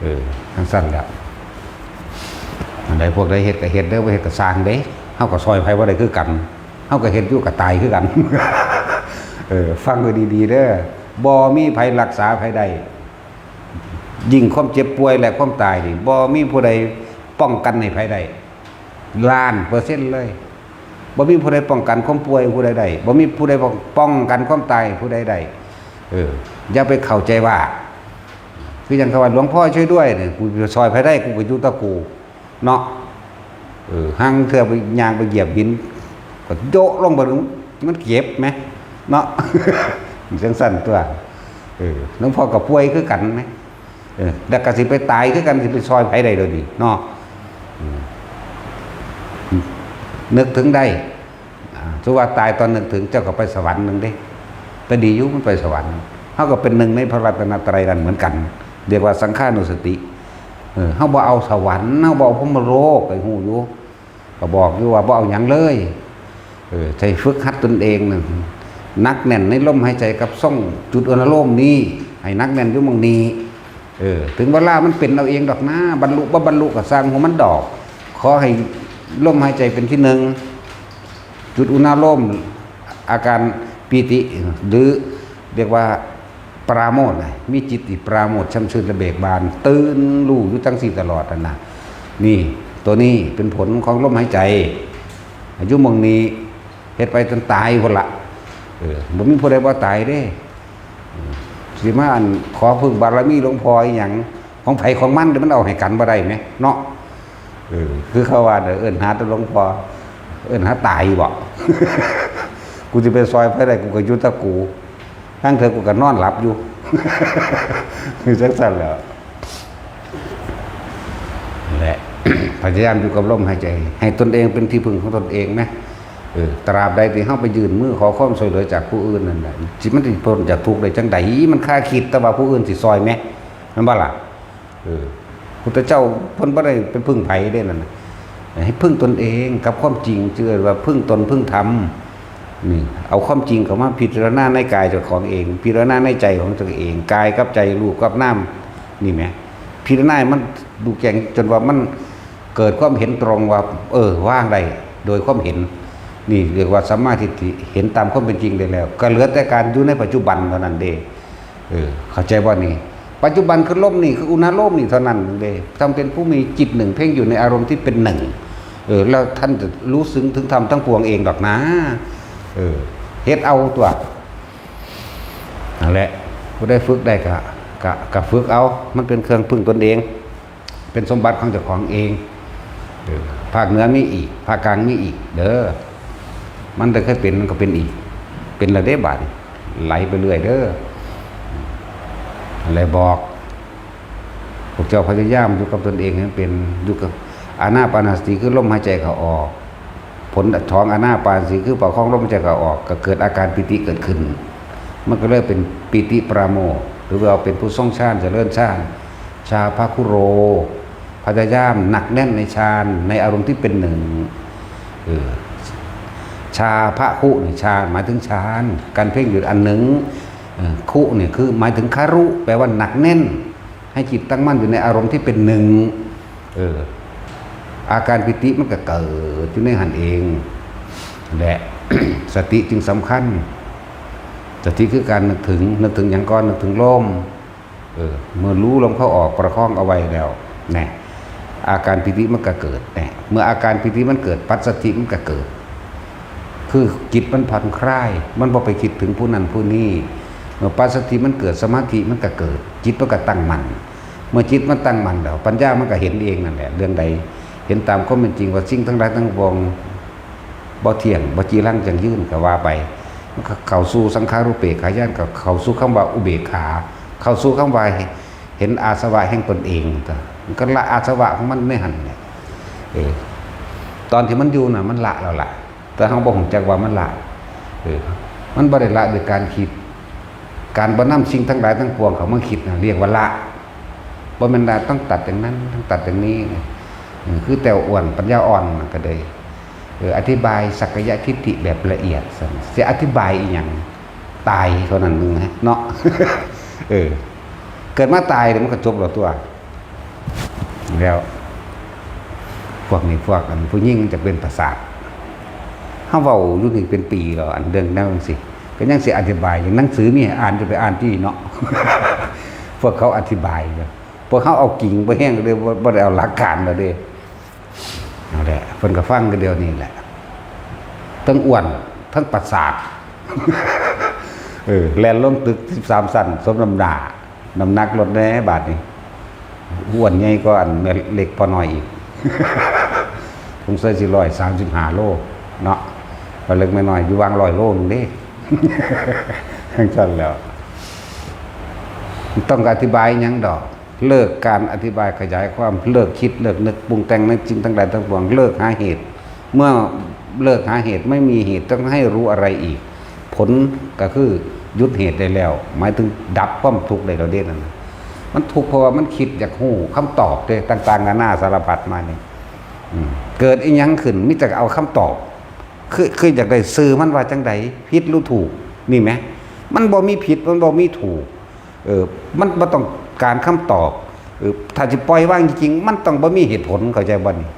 เออ จั่งซั้นแหละ อันใดพวกใดเฮ็ดก็เฮ็ดเด้อ บ่เฮ็ดก็ซ่างเด้ เฮาก็ซ่อยไผบ่ได้คือกัน เฮาก็เฮ็ดอยู่ก็ตายคือกัน เออ ฟังไว้ดีๆเด้อ บ่มีไผรักษาไผได้ ยิ่งความเจ็บป่วยและความตายนี่ บ่มีผู้ใดป้องกันให้ไผได้ ล้านเปอร์เซ็นต์เลย บ่มีผู้ใดป้องกันความป่วยผู้ใดได้ บ่มีผู้ใดป้อง ป้องกันความตายผู้ใดได้ เออ อย่าไปเข้าใจว่า คือจั่งเขาว่า "หลวงพ่อช่วยด้วย" เนี่ย กูจะซ่อยไผได้ กูก็อยู่แต่กู เนาะ เออ ห่างเทื่อไปย่างไปเหยียบหิน ก็โยะลงไป มันเจ็บไหม เนาะ จั่งซั้นตั๊ว เออ หลวงพ่อก็ป่วยคือกันไหม เออ แล้วก็สิไปตายคือกัน สิไปซ่อยไผได้เดี๋ยวนี้ เนาะ อืม นึกถึงได้ อ่า ถือว่าตายตอนนึกถึง เจ้าก็ไปสวรรค์หนึ่งเด้ แต่ดีอยู่มันไปสวรรค์ เฮาก็เป็นหนึ่งในพระรัตนตรัยนั่นเหมือนกัน เรียกว่าสังฆานุสติ เออ เฮาบ่เอาสวรรค์ เฮาบ่เอาพรหมโลก ไปฮู้อยู่ ก็บอกอยู่ว่าบ่เอาหยังเลย เออ ใช้ฝึกหัดตนเองนั่น หนักแน่นในลมหายใจกับทรงจุดอนุโลมนี้ ให้หนักแน่นอยู่หม่องนี้ เออ ถึงเวลามันเป็นเอาเองดอกนะ บรรลุบ่บรรลุก็ซ่างหัวมันดอก ขอให้ลมหายใจเป็นที่หนึ่ง จุดอุณาโลม อาการปีติ หรือเรียกว่าปราโมทย์นะ มีจิตที่ปราโมทย์ช่ำชื่นและเบิกบาน ตื่นรู้อยู่จั่งซี้ตลอดนั่นนะ นี่ ตัวนี้เป็นผลของลมหายใจ อยู่หม่องนี้ เฮ็ดไปจนตายพุ้นละ เออ บ่มีผู้ใดบ่ตายเด้ เออ สิมาอันขอพึ่งบารมีหลวงพ่ออีหยัง ของไผของมันเด้ มันเอาให้กันบ่ได้แหม เนาะ เออ คือเขาว่าเด้อ เอิ้นหาแต่หลวงพ่อ เอิ้นหาตายบ่ กูสิไปซ่อยไผได้ กูก็อยู่แต่กู ลางเทื่อกูก็นอนหลับอยู่ คือจั่งซั้นแหละ นั่นแหละ พยายามอยู่กับลมหายใจ ให้ตนเองเป็นที่พึ่งของตนเองนะ เออ ตราบใดที่เฮาไปยื่นมือขอความช่วยเหลือจากผู้อื่นนั่นแหละ สิมันสิพ้นจากทุกข์ได้จั่งใด มันคาคิดแต่ว่าผู้อื่นสิซ่อยแหม แม่นบ่ล่ะ เออ พุทธเจ้าเพิ่นบ่ได้ไปพึ่งไผเด้นั่นน่ะ ให้พึ่งตนเองกับความจริง ชื่อว่าพึ่งตนพึ่งธรรม นี่ เอาความจริงเข้ามาพิจารณาในกายเจ้าของเอง พิจารณาในใจของเจ้าเอง กายกับใจ รูปกับนาม นี่แหม พิจารณาให้มันดูแจ้งจนว่ามัน เกิดความเห็นตรงว่า เออ วางได้โดยความเห็น นี่เรียกว่าสัมมาทิฏฐิ เห็นตามความเป็นจริงได้แล้ว ก็เหลือแต่การอยู่ในปัจจุบันเท่านั้นเด้ เออ เข้าใจบ่นี่ ปัจจุบันคือลมนี่ คืออุณาโลมนี่เท่านั้นเด้ ทำเป็นผู้มีจิตหนึ่งเพ่งอยู่ในอารมณ์ที่เป็นหนึ่ง เออ แล้วท่านจะรู้ซึ้งถึงธรรมทั้งปวงเองดอกนะ เออ เฮ็ดเอาตัว นั่นแหละ ผู้ใดฝึกได้ก็ ก็ ก็ฝึกเอา มันเป็นเครื่องพึ่งตนเอง เป็นสมบัติของเจ้าของเอง เออ ภาคเหนือมีอีก ภาคกลางมีอีก เด้อ มันแต่เคยเป็น มันก็เป็นอีก เป็นแล้วเด้บาดนี้ ไหลไปเรื่อยเด้อ อะไรบอก พวกเจ้าพยายามอยู่กับตนเองให้มันเป็น อยู่กับอานาปานสติ คือลมหายใจเข้าออก ผลของอานาปานสติ คือประคองลมหายใจเข้าออก ก็เกิดอาการปีติเกิดขึ้น มันก็เลยเป็นปีติปราโมทย์ หรือว่าเป็นผู้ทรงฌาน เจริญฌาน ชาพคุโร พยายามหนักแน่นในฌาน ในอารมณ์ที่เป็นหนึ่ง เออ ชาพคุนี่ ชาหมายถึงฌาน การเพ่งอยู่อันหนึ่ง เออ คุนี่คือหมายถึงครุ แปลว่าหนักแน่น ให้จิตตั้งมั่นอยู่ในอารมณ์ที่เป็นหนึ่ง เออ อาการปีติมันก็เกิดอยู่ในหันเอง และ สติจึงสำคัญ สติคือการนึกถึง นึกถึงหยังก่อน นึกถึงลม เออ เมื่อรู้ลมเข้าออกประคองเอาไว้แล้ว แน่ อาการปีติมันก็เกิด แน่ เมื่ออาการปีติมันเกิด ปัสสัทธิมันก็เกิด คือจิตมันผ่อนคลาย มันบ่ไปคิดถึงผู้นั้นผู้นี้ เมื่อปัสสัทธิมันเกิด สมาธิมันก็เกิด จิตมันก็ตั้งมั่น เมื่อจิตมันตั้งมั่นแล้ว ปัญญามันก็เห็นเองนั่นแหละ เรื่องใด เห็นตามความเป็นจริงว่าสิ่งทั้งหลายทั้งปวง บ่เที่ยง บ่จีรังยั่งยืนก็ว่าไป มันก็เข้าสู่สังขารูปเปกขาญาณ ก็เข้าสู่คำว่าอุเบกขา เข้าสู่คำว่าเห็นอาสวะแห่งตนเอง มันก็ละอาสวะของมันในหันเนี่ย เออ ตอนที่มันอยู่น่ะ มันละแล้วล่ะ แต่เฮาบ่ฮู้จักว่ามันละ เออ มันบ่ได้ละด้วยการคิด การบ่นำสิ่งทั้งหลายทั้งปวงเข้ามาคิดน่ะ เรียกว่าละ บ่แม่นว่าต้องตัดอย่างนั้น ต้องตัดอย่างนี้นะ เออ คือแต้วอ้วนปัญญาอ่อนน่ะก็ได้ เออ อธิบายสักกายทิฏฐิแบบละเอียดซั่น สิอธิบายอีหยัง ตายเท่านั้นนึงฮะ เนาะ เออ เกิดมาตายเดี๋ยวมันก็จบแล้วตัว แล้ว พวกนี้พวกอันผู้หญิงจะเป็นประสาท เฮาเว้าอยู่นี่เป็นปีแล้ว อันเรื่องแนวจังซี่ ก็ยังสิอธิบายอยู่ หนังสือมีให้อ่าน จะไปอ่านที่เนาะ พวกเขาอธิบายอยู่ พวกเขาเอากิ่งไปแห้งเลย บ่ บ่ได้เอาหลักการแล้วเด้ นั่นแหละ เพิ่นก็ฟังกันเดียวนี่แหละ ทั้งอ้วน ทั้งประสาท เออ แล่นลงตึกสิบสามชั้น สมน้ำหน้า น้ำหนักลดแน่บาดนี้ อ้วนใหญ่กว่าอันแม่เล็กพ่อน้อยอีก สงสัยสิร้อยสามสิบห้าโลเนาะ พ่อเล็กแม่น้อยอยู่วางร้อยโลนึงเด้ จังซั่นแล้ว ต้องอธิบายหยังดอก เลิกการอธิบายขยายความ เลิกคิด เลิกนึกปรุงแต่งในสิ่งทั้งหลายทั้งปวง เลิกหาเหตุ เมื่อเลิกหาเหตุ ไม่มีเหตุต้องให้รู้อะไรอีก ผลก็คือหยุดเหตุได้แล้ว หมายถึงดับความทุกข์ได้แล้วเด้นั่นน่ะ มันทุกข์เพราะว่ามันคิดอยากฮู้คำตอบเด้ ต่างๆนานาสารพัดมานี่ อืม เกิดอีหยังขึ้น มีแต่เอาคำตอบ คือ คืออยากได้ชื่อมันว่าจังใด ผิดหรือถูก นี่แหม มันบ่มีผิด มันบ่มีถูก เออ มันบ่ต้องการคำตอบ เออ ถ้าสิปล่อยวางจริงๆ มันต้องบ่มีเหตุผล เข้าใจบ่นี่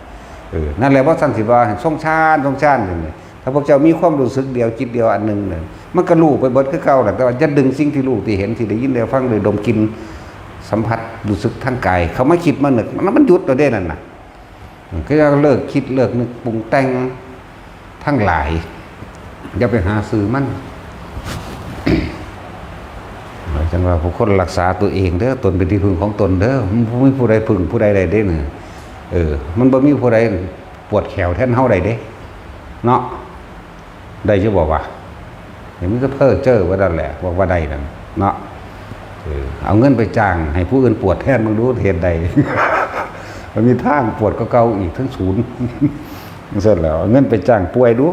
เออ นั่นแหละ เพราะฉะนั้นสิว่าให้ทรงฌาน ทรงฌานอยู่นี่ ถ้าพวกเจ้ามีความรู้สึกเดียว จิตเดียวอันหนึ่งเนี่ย มันก็รู้ไปเบิดคือเก่าแหละ แต่ว่าอย่าดึงสิ่งที่รู้ ที่เห็น ที่ได้ยิน ได้ฟัง ได้ดมกลิ่น สัมผัส รู้สึกทางกาย เข้ามาคิดมานึก มัน มันหยุดแล้วเด้นั่นน่ะ ก็เลิกคิด เลิกนึกปรุงแต่งทั้งหลาย อย่าไปหาชื่อมัน จังว่าผู้คนรักษาตัวเองเด้อ ตนเป็นที่พึ่งของตนเด้อ มันบ่มีผู้ใดพึ่งผู้ใดได้เด้เนี่ย เออ มันบ่มีผู้ใดปวดแขวแทนเฮาได้เด้ เนาะ ได้อยู่บ่วะ เดี๋ยวมันก็เพ้อเจ้อว่านั่นแหละ ว่า ว่าได้นั่นเนาะ เออ เอาเงินไปจ้างให้ผู้อื่นปวดแทนมึงดู เฮ็ดได้ มันมีทางปวดก็เก่าอีกทั้งศูนย์ เสร็จแล้ว เอาเงินไปจ้างป่วยดู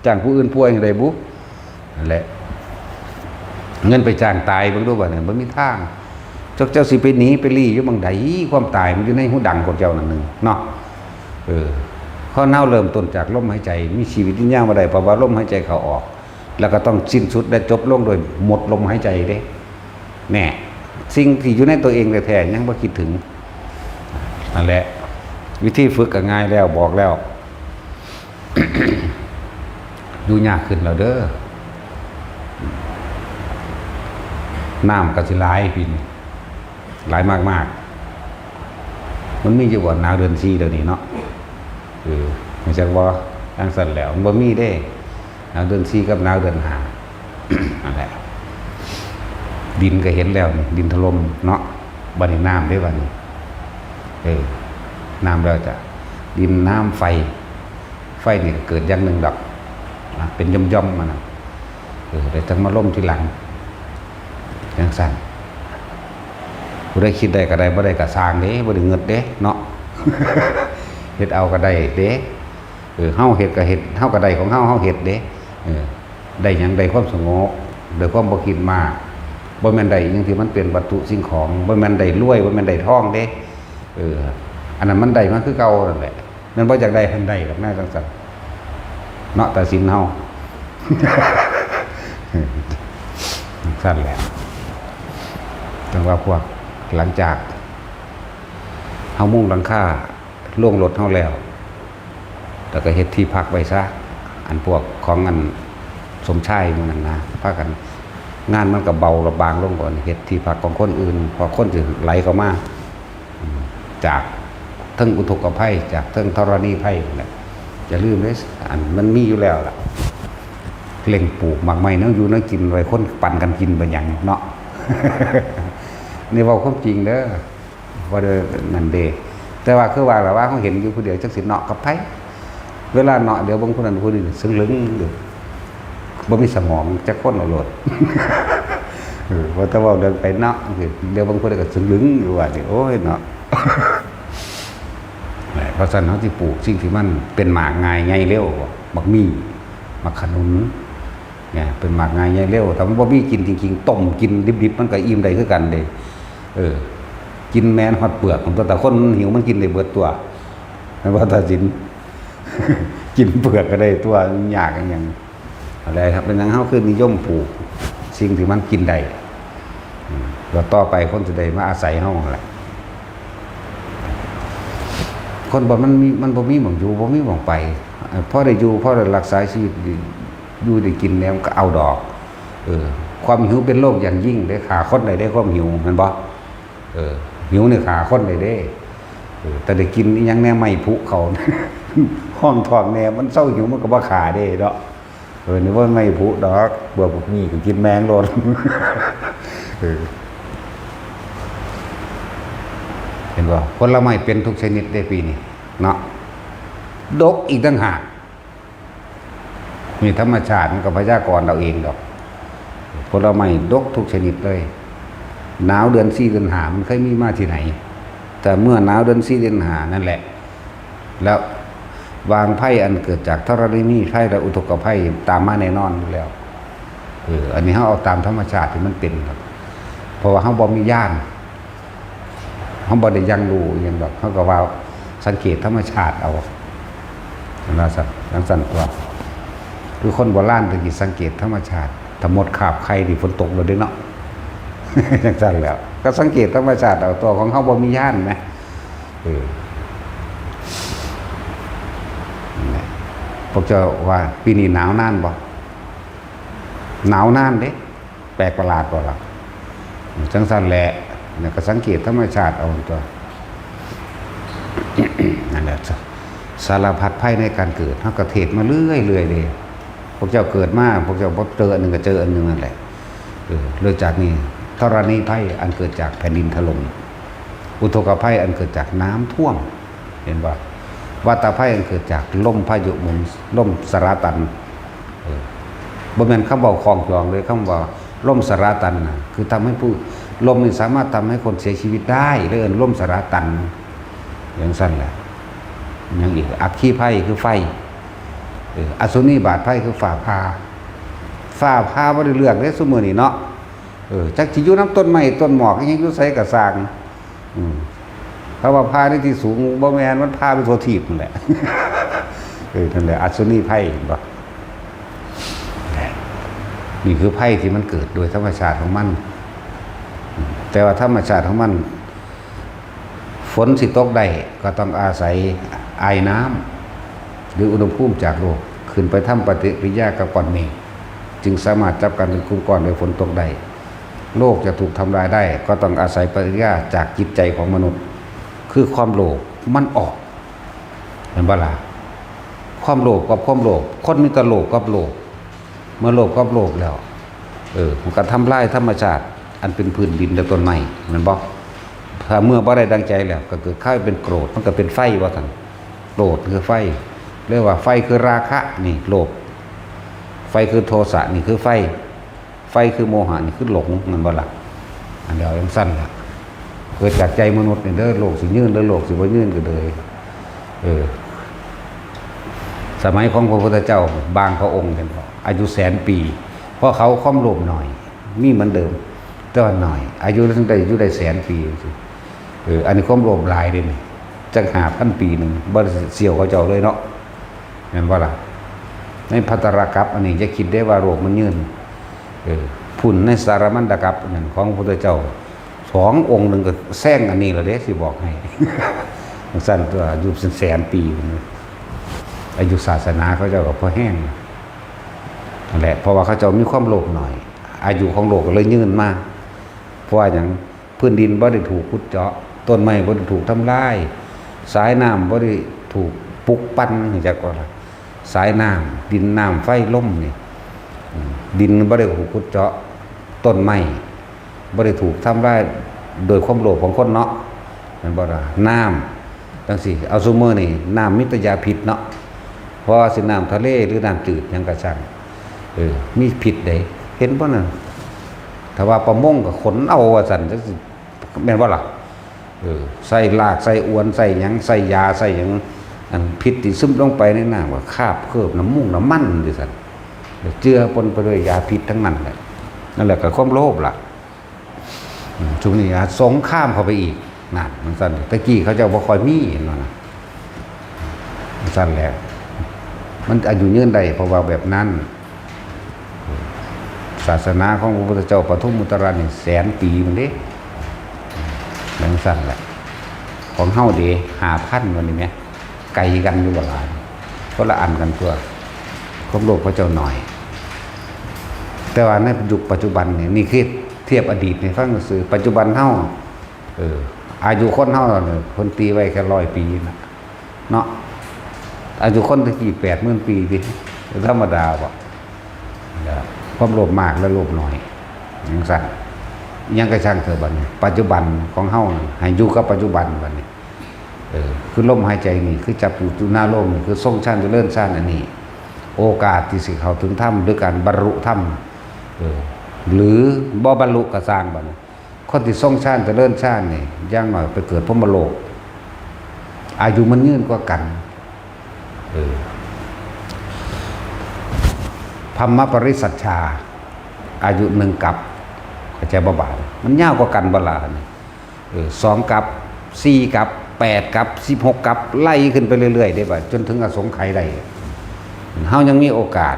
จ้างผู้อื่นป่วยให้ได้บุ นั่นแหละ เงินไปจ้างตายเบิ่งดูบัดนี้ มันมีทาง เจ้า เจ้าสิไปหนีไปลี้อยู่หม่องใด ความตายมันอยู่ในหูดังของเจ้านั่นหนึ่งเนาะ เออ คนเฮาเริ่มต้นจากลมหายใจ มีชีวิตยืนยาวมาได้ เพราะว่าลมหายใจเข้าออก แล้วก็ต้องสิ้นสุดและจบลงโดยหมดลมหายใจเด้ แน่ สิ่งที่อยู่ในตัวเองแท้ๆ ยังบ่คิดถึง นั่นแหละ วิธีฝึกก็ง่ายแล้ว บอกแล้ว อยู่ยากขึ้นแล้วเด้อ น้ำก็สิหลายปีนี้ หลายมากๆ มันมีอยู่บ่หนาวเดือนสี่เดี๋ยวนี้เนาะ เออ รู้จักบ่ จั่งซั้นแหล้ว มันบ่มีเด้ หนาวเดือนสี่กับหนาวเดือนห้า นั่นแหละ ดินก็เห็นแล้วนี่ ดินถล่มเนาะ บัดนี้น้ำเด้บัดนี้ เออ น้ำแล้วจ้ะ ดินน้ำไฟ ไฟนี่ก็เกิดอย่างหนึ่งดอก นะ เป็นย่อมๆ มานะ เออ แต่จั่งมาล่มทีหลัง จั่งซั้น ผู้ใดคิดได้ก็ได้ บ่ได้ก็ซ่างเด้ บ่ได้เงิดเด้ เนาะ เฮ็ดเอาก็ได้เด้ เออ เฮาเฮ็ดก็เฮ็ด เฮาก็ได้ของเฮา เฮาเฮ็ดเด้ เออ ได้หยัง ได้ความสงบ ได้ความบ่คิดมาก บ่แม่นได้อิหยังที่มันเป็นวัตถุสิ่งของ บ่แม่นได้รวย บ่แม่นได้ทองเด้ เออ อันนั้นมันได้มาคือเก่านั่นแหละ แม่นบ่อยากได้ หั้นได้ดอกนะ จั่งซั้น เนาะ ตัดสินเฮา จั่งซั้นแหละ จั่งว่าพวกหลังจากเฮามุงหลังคาโรงรถเฮาแล้ว แล้วก็เฮ็ดที่พักไว้ซะ อันพวกของอันสมชายหมู่นั้นนะ พากัน งานมันก็เบาละบางลง ก่อนเฮ็ดที่พักของคนอื่น เพราะคนสิไหลเข้ามา อืม จากเทิงอุทกภัย จากเทิงธรณีภัยนั่นแหละ อย่าลืมเด้ อันมันมีอยู่แล้วล่ะ เร่งปลูกหมากไม้แนวอยู่แนวกินไว้ คนปันกันกินไปหยังเนาะ นี่เว้าความจริงเด้อ บ่ได้นั่นเด้ แต่ว่าคือว่าล่ะ ว่าเฮาเห็นอยู่ผู้เดียว จักสิเนาะกับไผ เวลาเนาะ เดี๋ยวเบิ่งผู้นั้นผู้นี้ เซิงลึงอยู่ บ่มีสมองจักคนเอาโลด เออ ว่าแต่เว้าเรื่องไปเนาะ เดี๋ยวเบิ่งผู้ใดก็เซิงลึงอยู่ว่านี่ โอ้ยเนาะ เพราะฉะนั้นเฮาสิปลูกสิ่งที่มันเป็นหมากง่ายใหญ่เร็ว บักมี่ บักขนุน เนี่ย เป็นหมากง่ายใหญ่เร็ว ถ้ามันบ่มีกินจริงๆ ต้มกินดิบๆ มันก็อิ่มได้คือกันเด้ เออ กินแม่นฮอดเปลือก แต่คนมันหิวมันกินได้เบิดตัว แม่นบ่ ตาสิน กินเปลือกก็ได้ตัว มันยากอิหยัง อะไรครับ เป็นหยังเฮาคือนิยมปลูกสิ่งที่มันกินได้ อืม แล้วต่อไปคนสิได้มาอาศัยเฮานั่นแหละ คนบ่ มันมี มันบ่มีหม่องอยู่ บ่มีหม่องไป เอ่อ พอได้อยู่ พอได้รักษาชีวิต อยู่ได้กินแล้วมันก็เอาดอก เออ ความหิวเป็นโรคอย่างยิ่งเด้ ฆ่าคนได้เด้ ความหิว แม่นบ่ เออ หิวนี่ฆ่าคนได้เด้ เออ แต่ได้กินอิหยังแหน่ ไม้ผุเขา ห้องท้องแหน่ มันเซาหิวมันก็บ่ฆ่าเด้เนาะ เออ นึกว่าไม้ผุดอก เบื่อพวกนี้ก็กินแมงโลด เออ เห็นบ่ ผลไม้เป็นทุกชนิดได้ปีนี้เนาะ ดกอีกต่างหาก นี่ธรรมชาติมันก็พยากรณ์เอาเองดอก ผลไม้ดกทุกชนิดเลย หนาวเดือนสี่เดือนห้ามันเคยมีมาที่ไหน แต่เมื่อหนาวเดือนสี่เดือนห้านั่นแหละ แล้ววางภัยอันเกิดจากธรณีภัยและอุทกภัยตามมาแน่นอนอยู่แล้ว เออ อันนี้เฮาเอาตามธรรมชาติที่มันเป็นครับ เพราะว่าเฮาบ่มีญาณ เฮาบ่ได้ยังรู้อิหยังดอก เฮาก็ว่าสังเกตธรรมชาติเอา จั่งซั่น จั่งซั่นตัว คือคนโบราณตะกี้สังเกตธรรมชาติ ถ้ามดคาบไข่นี่ฝนตกแล้วเด้เนาะ จั่งซั่นแหล้ว ก็สังเกตธรรมชาติเอา ตัวของเฮาบ่มีญาณแหม เออ นั่นแหละ พวกเจ้าว่าปีนี้หนาวนานบ่ หนาวนานเด้ แปลกประหลาดบ่ล่ะ จั่งซั่นแหละ แล้วก็สังเกตธรรมชาติเอาตัว นั่นแหละ สารพัดภัยในการเกิด เฮาก็เทศมาเรื่อยๆเด้ พวกเจ้าเกิดมา พวกเจ้าบ่เจออันหนึ่งก็เจออันหนึ่งนั่นแหละ เออ เลยจากนี้ ธรณีภัยอันเกิดจากแผ่นดินถล่ม อุทกภัยอันเกิดจากน้ำท่วม เห็นบ่ วัฏภัยอันเกิดจากลมพายุหมุน ลมสะราตัน เออ บ่แม่นคำเว้าคล้องจองเลย คำว่าลมสะราตันน่ะ คือทำให้ผู้ ลมนี่สามารถทำให้คนเสียชีวิตได้ เลยเอิ้นลมสะราตัน จั่งซั่นแหละ หยังอีก อัคคีภัยคือไฟ เออ อสุนีบาตภัยคือฟ้าผ่า ฟ้าผ่าบ่ได้เลือกเด้ซุมื้อนี้เนาะ เออ จักสิอยู่นำต้นไม้ต้นหมอกอิหยังอยู่ไสก็ซ่าง อืม เพราะว่าผ่าในที่สูงบ่แม่น มันผ่าไปทั่วทีปนั่นแหละ เออ นั่นแหละ อสุนีภัย เห็นบ่ นี่คือภัยที่มันเกิดโดยธรรมชาติของมัน แต่ว่าธรรมชาติของมัน ฝ ฝนสิตกได้ก็ต้องอาศัยไอน้ำหรืออุณหภูมิจากโลก ขึ้นไปทำปฏิกิริยากับก้อนเมฆ จึงสามารถจับกันเป็นกลุ่มก้อนโดยฝนตกได้ โลกจะถูกทำลายได้ ก็ต้องอาศัยปฏิกิริยาจากจิตใจของมนุษย์ คือความโลภมันออก เห็นบ่ล่ะ ความโลภกับความโลภ คนมีแต่โลภกับโลภ เมื่อโลภกับโลภแล้ว เออ มันก็ทำลายธรรมชาติ อันเป็นพื้นดินและต้นไม้ แม่นบ่ ถ้าเมื่อบ่ได้ดังใจแล้ว ก็เกิดคล้ายเป็นโกรธ มันก็เป็นไฟว่าซั่น โกรธคือไฟ เรียกว่าไฟคือราคะนี่โลภ ไฟคือโทสะนี่คือไฟ ไฟคือโมหะนี่คือหลง แม่นบ่ล่ะ อันเดียวจังซั่นล่ะ เกิดจากใจมนุษย์นี่เด้อ โลกสิยืนเด้อ โลกสิบ่ยืนก็เลย เออ สมัยของพระพุทธเจ้าบางพระองค์เห็นบ่ อายุแสนปี เพราะเขาความโลภหน่อย มีเหมือนเดิม แต่ว่าหน่อย อายุถึงได้อยู่ได้แสนปี เออ อันนี้ความโลภหลายเด้นี่ จักห้าพันปีหนึ่ง บ่ได้เสี่ยวเขาเจ้าเลยเนาะ แม่นบ่ล่ะ ในภัททรกัปอันนี้อย่าคิดได้ว่าโลกมันยืน เออ พุ้นในสารมัณฑกัปนั่นของพระพุทธเจ้า สององค์หนึ่งก็แซงอันนี้แล้วเด้ สิบอกให้ จังซั่นตัว อายุเป็นแสนปี อายุศาสนาเขาเจ้าก็พอแห้ง นั่นแหละ เพราะว่าเขาเจ้ามีความโลภหน่อย อายุของโลกก็เลยยืนมา เพราะว่าหยัง พื้นดินบ่ได้ถูกขุดเจาะ ต้นไม้บ่ได้ถูกทำลาย สายน้ำบ่ได้ถูกปลุกปั่น จักว่าล่ะ สายน้ำ ดิน น้ำ ไฟ ลมนี่ อืม ดินบ่ได้ถูกขุดเจาะ ต้นไม้บ่ได้ถูกทำลายโดยความโลภของคนเนาะ แม่นบ่ล่ะ น้ำ จังซี่ เอาซุมื้อนี่น้ำมีแต่ยาพิษเนาะ เพราะว่าสิน้ำทะเลหรือน้ำจืดหยังก็ช่าง เออ มีพิษเด้ เห็นบ่นั่น ถ้าว่าประมงก็ขนเอาว่าซั่น จังซี่ แม่นบ่ล่ะ เออ ใส่ลาก ใส่อวน ใส่หยัง ใส่ยา ใส่หยัง อันพิษที่ซึมลงไปในน้ำก็คราบเคิบน้ำมูกน้ำมันอยู่ซั่น เจือปนไปด้วยยาพิษทั้งนั้นแหละ นั่นแหละก็ความโลภล่ะ อืม ช่วงนี้อาจสงครามเข้าไปอีก นั่น มันซั่น แต่กี้เขาเจ้าบ่ค่อยมี เห็นบ่นะ มันซั่นแหละ มันอายุยืนได้ เพราะว่าแบบนั้น ศาสนาของพระพุทธเจ้าปทุมมุตตรานี่แสนปีมันเด้ มันซั่นแหละ ของเฮาเด้ ห้าพัน วันนี้แหม ไกลกันอยู่บ่ล่ะ คนละอันกันตัว ความโลภเขาเจ้าหน่อย แต่ว่าในยุคปัจจุบันนี่ นี่คือเทียบอดีตให้ฟังซื่อ ปัจจุบันเฮา เออ อายุคนเฮาเนี่ย เพิ่นตีไว้แค่ร้อยปีนะ เนาะ อายุคนตะกี้แปดหมื่นปีติ ธรรมดาบ่ ความโลภมากและโลภน้อย จังซั่น ยังกระช่างเถอะบัดนี้ ปัจจุบันของเฮาน่ะ ให้อยู่กับปัจจุบันบัดนี้ เออ คือลมหายใจนี่ คือจับอยู่จุนาโลมนี่ คือทรงฌานเจริญฌานอันนี้ โอกาสที่สิเข้าถึงธรรม หรือการบรรลุธรรม เออ หรือบ่บรรลุก็ซ่างบัดนี้ คนที่ทรงฌานเจริญฌานนี่ อย่างน้อยไปเกิดพรหมโลก อายุมันยืนกว่ากัน เออ พรหมปริสัชชา อายุหนึ่งกัป เข้าใจบ่บาด มันยาวกว่ากันบ่ล่ะนี่ เออ สองกัป สี่กัป แปดกัป สิบหกกัป ไล่ขึ้นไปเรื่อยๆ ได้บ่ จนถึงอสงไขยได้ เฮายังมีโอกาส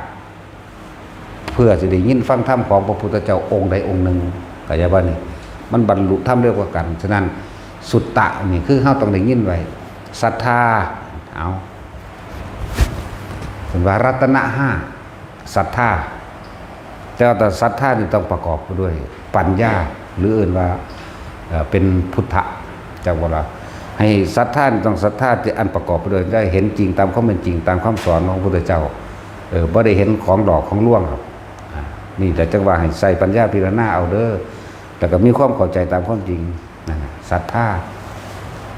เพื่อสิได้ยินฟังธรรมของพระพุทธเจ้าองค์ใดองค์หนึ่ง เข้าใจบ่นี่ มันบรรลุธรรมเร็วกว่ากัน ฉะนั้น สุตตะนี่คือเฮาต้องได้ยินไว้ ศรัทธา เอา เพิ่นว่ารัตนะห้า ศรัทธา แต่ว่าศรัทธานี่ต้องประกอบไปด้วยปัญญา หรือเอิ้นว่า เอ่อ เป็นพุทธะ จักว่าล่ะ ให้ศรัทธานี่ต้องศรัทธาที่อันประกอบไปด้วย ได้เห็นจริงตามความเป็นจริง ตามคำสอนของพระพุทธเจ้า เออ บ่ได้เห็นของหลอกของลวงหรอก อ่า นี่แหละจักว่าให้ใส่ปัญญาพิจารณาเอาเด้อ แล้วก็มีความเข้าใจตามความจริง นั่นน่ะ ศรัทธา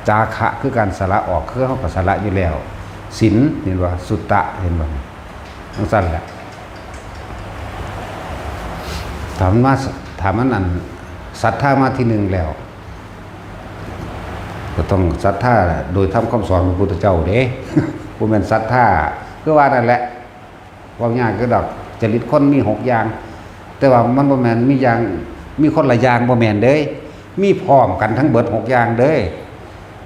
จาคะคือการสละออก คือเฮาก็สละอยู่แล้ว ศีล เห็นบ่ สุตตะ เห็นบ่ จังซั่นแหละ ถ้ามันมา ถ้ามันอัน ศรัทธามาที่หนึ่งแล้ว ก็ต้องศรัทธาโดยธรรมคำสอนของพระพุทธเจ้าเด้ บ่แม่นศรัทธา คือว่านั่นแหละ เว้ายากอยู่ดอก จริตคนมีหกอย่าง แต่ว่ามันบ่แม่นมีอย่าง มีคนละอย่าง บ่แม่นเด้ มีพร้อมกันทั้งเบิดหกอย่างเด้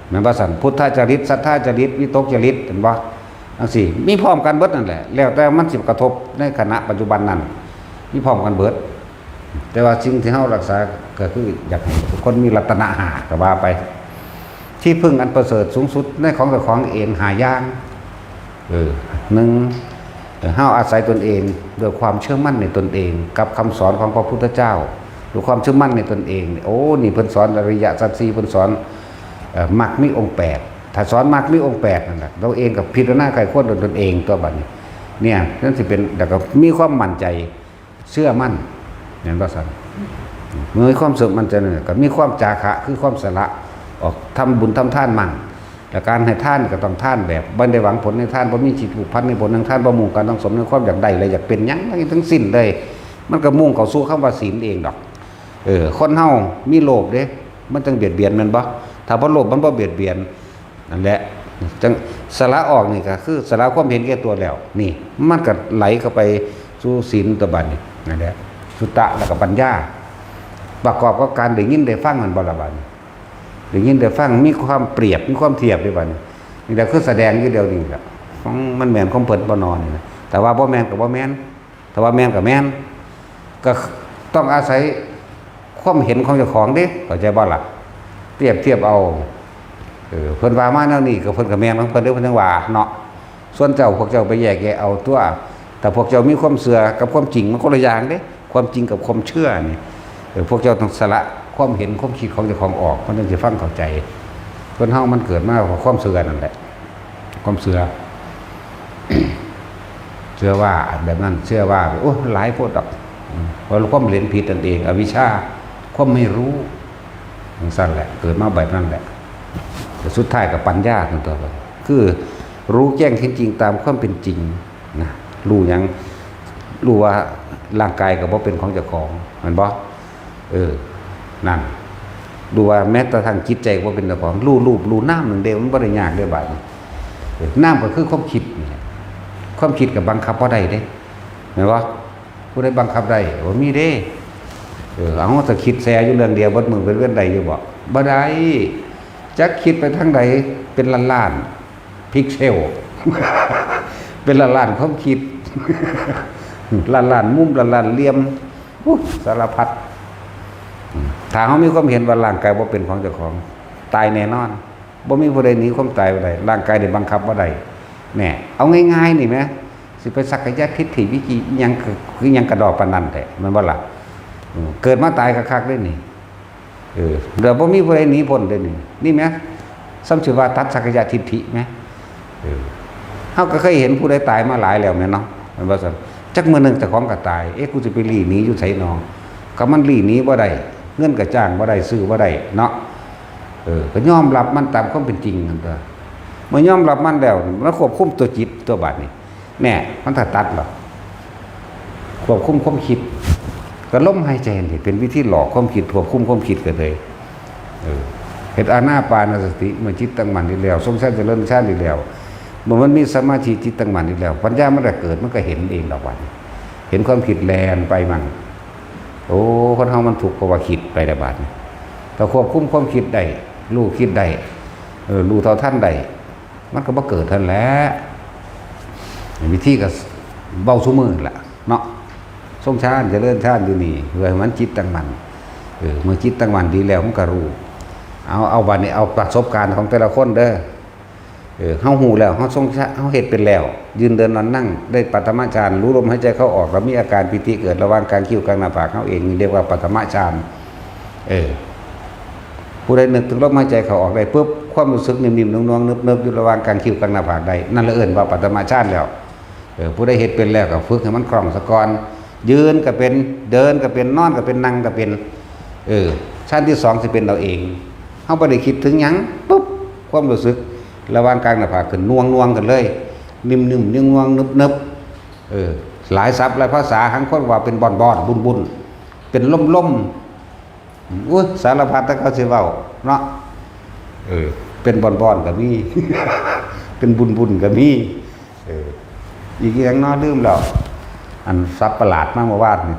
แม่นบ่ซั่น พุทธจริต ศรัทธาจริต วิตกจริต เห็นบ่ จังซี่ มีพร้อมกันเบิดนั่นแหละ แล้วแต่มันสิกระทบในขณะปัจจุบันนั้น มีพร้อมกันเบิด แต่ว่าสิ่งที่เฮารักษาก็คืออยากให้ทุกคนมีรัตนะห้าก็ว่าไป ที่พึ่งอันประเสริฐสูงสุดในของเจ้าของเองห้าอย่าง เออ หนึ่ง เออ เฮาอาศัยตนเอง ด้วยความเชื่อมั่นในตนเอง กับคำสอนของพระพุทธเจ้า ด้วยความเชื่อมั่นในตนเอง โอ้ นี่เพิ่นสอนอริยสัจสี่ เพิ่นสอน เอ่อ มรรคมีองค์แปด ถ้าสอนมรรคมีองค์แปดนั่นแหละ เราเองกับพิจารณาไขควรด้วยตนเองตัวบัดนี้ เนี่ย นั่นสิเป็น แล้วก็มีความมั่นใจ เชื่อมั่น เห็นบ่ซั่น มีความเชื่อมั่นใจนั่นแหละ ก็มีความจาคะ คือความสละ ออกทำบุญทำทานมั่ง และการให้ทานก็ต้องทานแบบบ่ได้หวังผลในทาน บ่มีจิตผูกพันในผลแห่งทาน บ่มุ่งการสังสมในความอยากได้และอยากเป็นหยังทั้งสิ้นเลย มันก็มุ่งเข้าสู่คำว่าศีลเองดอก เออ คนเฮามีโลภเด้ มันจังเบียดเบียนแม่นบ่ ถ้าบ่โลภมันบ่เบียดเบียน นั่นแหละ จังสละออกนี่ก็คือสละความเห็นแก่ตัวแล้ว นี่ มันก็ไหลเข้าไปสู่ศีลตัวบัดนี้ นั่นแหละ สุตตะแล้วก็ปัญญา ประกอบกับการได้ยินได้ฟังนั่นบ่ละบัดนี้ ได้ยินได้ฟัง มีความเปรียบ มีความเทียบด้วยบัดนี้ นี่แหละคือแสดงอยู่เดี๋ยวนี้แหละ ของมันแม่นของเพิ่นบ่นอนี่นะ แต่ว่าบ่แม่นก็บ่แม่น แต่ว่าแม่นก็แม่น ก็ต้องอาศัยความเห็นของเจ้าของเด้ เข้าใจบ่ล่ะ เปรียบเทียบเอา เออ เพิ่นว่ามาแนวนี้ก็เพิ่นก็แม่นของเพิ่นเด้ เพิ่นจังว่าเนาะ ส่วนเจ้า พวกเจ้าไปแยกแยะเอาตัว แต่พวกเจ้ามีความเชื่อกับความจริงมันคนละอย่างเด้ ความจริงกับความเชื่อนี่ เออ พวกเจ้าต้องสละความเห็นความคิดของเจ้าของออก มันจังสิฟังเข้าใจ คนเฮามันเกิดมาเพราะความเชื่อนั่นแหละ ความเชื่อ เชื่อว่าแบบนั้น เชื่อว่า โอ้ หลายโพดดอก อืม เพราะความเห็นผิดนั่นเอง อวิชชา ความไม่รู้ จังซั่นแหละ เกิดมาแบบนั้นแหละ แต่สุดท้ายก็ปัญญานั่นตัว คือรู้แจ้งเห็นจริงตามความเป็นจริงนะ รู้หยัง รู้ว่าร่างกายก็บ่เป็นของเจ้าของ แม่นบ่ เออ นั่น รู้ว่าแม้กระทั่งจิตใจก็บ่เป็นเจ้าของ รู้รูป รู้นามนั่นเด้ มันบ่ได้ยากเด้บาดนี้ เออ นามก็คือความคิดนี่แหละ ความคิดก็บังคับบ่ได้เด้ แม่นบ่ ผู้ใดบังคับได้ บ่มีเด้ เออ เอา จะคิดแซอยู่เรื่องเดียวเบิดมื้อเบิดเว็นได้อยู่บ่ บ่ได้ จักคิดไปทางใด เป็นล้านๆ พิกเซล เป็นล้านๆ ความคิด ล้านๆ มุม ล้านๆ เหลี่ยม อู้ สารพัด อืม ถ้าเฮามีความเห็นว่าร่างกายบ่เป็นของเจ้าของ ตายแน่นอน บ่มีผู้ใดหนีความตายไปได้ ร่างกายนี่บังคับบ่ได้ แน่ เอาง่ายๆ นี่แหม สิไปสักกายทิฏฐิวิจิกิจหยัง คือ คือหยังกระดอกปานนั้นแท้ แม่นบ่ล่ะ อืม เกิดมาตายคักๆ เด้นี่ เออ เดี๋ยวบ่มีผู้ใดหนีพ้นเด้นี่ นี่แหม ซ้ำสิว่าตัดสักกายทิฏฐิแหม เออ เฮาก็เคยเห็นผู้ใดตายมาหลายแล้วแม่นเนาะ แม่นบ่ซั่น จักมื้อหนึ่งเจ้าของก็ตาย เอ๊ะ กูสิไปลี้หนีอยู่ไสน้อ ก็มันลี้หนีบ่ได้ เงินก็จ้างบ่ได้ ซื้อบ่ได้เนาะ เออ ก็ยอมรับมันตามความเป็นจริงนั่นตัว เมื่อยอมรับมันแล้ว มันควบคุมตัวจิตตัวบัดนี้ แน่ มันถ้าตัดหรอก ควบคุมความคิด ก็ลมหายใจนี่เป็นวิธีหลอกความคิด ควบคุมความคิดก็เลย เออ เฮ็ดอานาปานสติ เมื่อจิตตั้งมั่นดีแล้ว ทรงฌานเจริญฌานดีแล้ว เมื่อมันมีสมาธิจิตตั้งมั่นดีแล้ว ปัญญามันก็เกิด มันก็เห็นเองดอกบัดนี้ เห็นความคิดแล่นไปมั่ง โอ้ คนเฮามันทุกข์เพราะว่าคิดไปแล้วบัดนี้ ถ้าควบคุมความคิดได้ รู้คิดได้ เออ รู้เท่าทันได้ มันก็บ่เกิดหั้นแหละ วิธีก็เว้าซุมื้อนั่นแหละเนาะ ทรงฌานเจริญฌานอยู่นี่ เพื่อให้มันจิตตั้งมั่น เออ เมื่อจิตตั้งมั่นดีแล้วมันก็รู้ เอา เอาบัดนี้เอาประสบการณ์ของแต่ละคนเด้อ เออ เฮาฮู้แล้ว เฮาทรงฌาน เฮาเฮ็ดเป็นแล้ว ยืนเดินนอนนั่งได้ปฐมฌาน รู้ลมหายใจเข้าออก แล้วมีอาการปีติเกิดระหว่างกลางคิ้วกลางหน้าผากเฮาเอง นี่เรียกว่าปฐมฌาน เออ ผู้ใดนึกถึงลมหายใจเข้าออกได้ปุ๊บ ความรู้สึกนิ่มๆ นวลๆ เนิบๆ อยู่ระหว่างกลางคิ้วกลางหน้าผากได้ นั่นละเอิ้นว่าปฐมฌานแล้ว เออ ผู้ใดเฮ็ดเป็นแล้วก็ฝึกให้มันคล่องซะก่อน ยืนก็เป็น เดินก็เป็น นอนก็เป็น นั่งก็เป็น เออ ฌานที่สองสิเป็นเอาเอง เฮาบ่ได้คิดถึงหยัง ปุ๊บ ความรู้สึกระหว่างกลางหน้าผากขึ้น นวลๆ ขึ้นเลย นิ่มๆ นวลๆ เนิบๆ เออ หลายศัพท์หลายภาษา หางคนว่าเป็นบ่อนๆ บุ่นๆ เป็นล่มๆ อุ้ย สารพัดแต่เขาสิเว้าเนาะ เออ เป็นบ่อนๆ ก็มี เป็นบุ่นๆ ก็มี เออ อีกอย่างเนาะ ลืมแล้ว อันศัพท์ประหลาดมาเมื่อวานนี่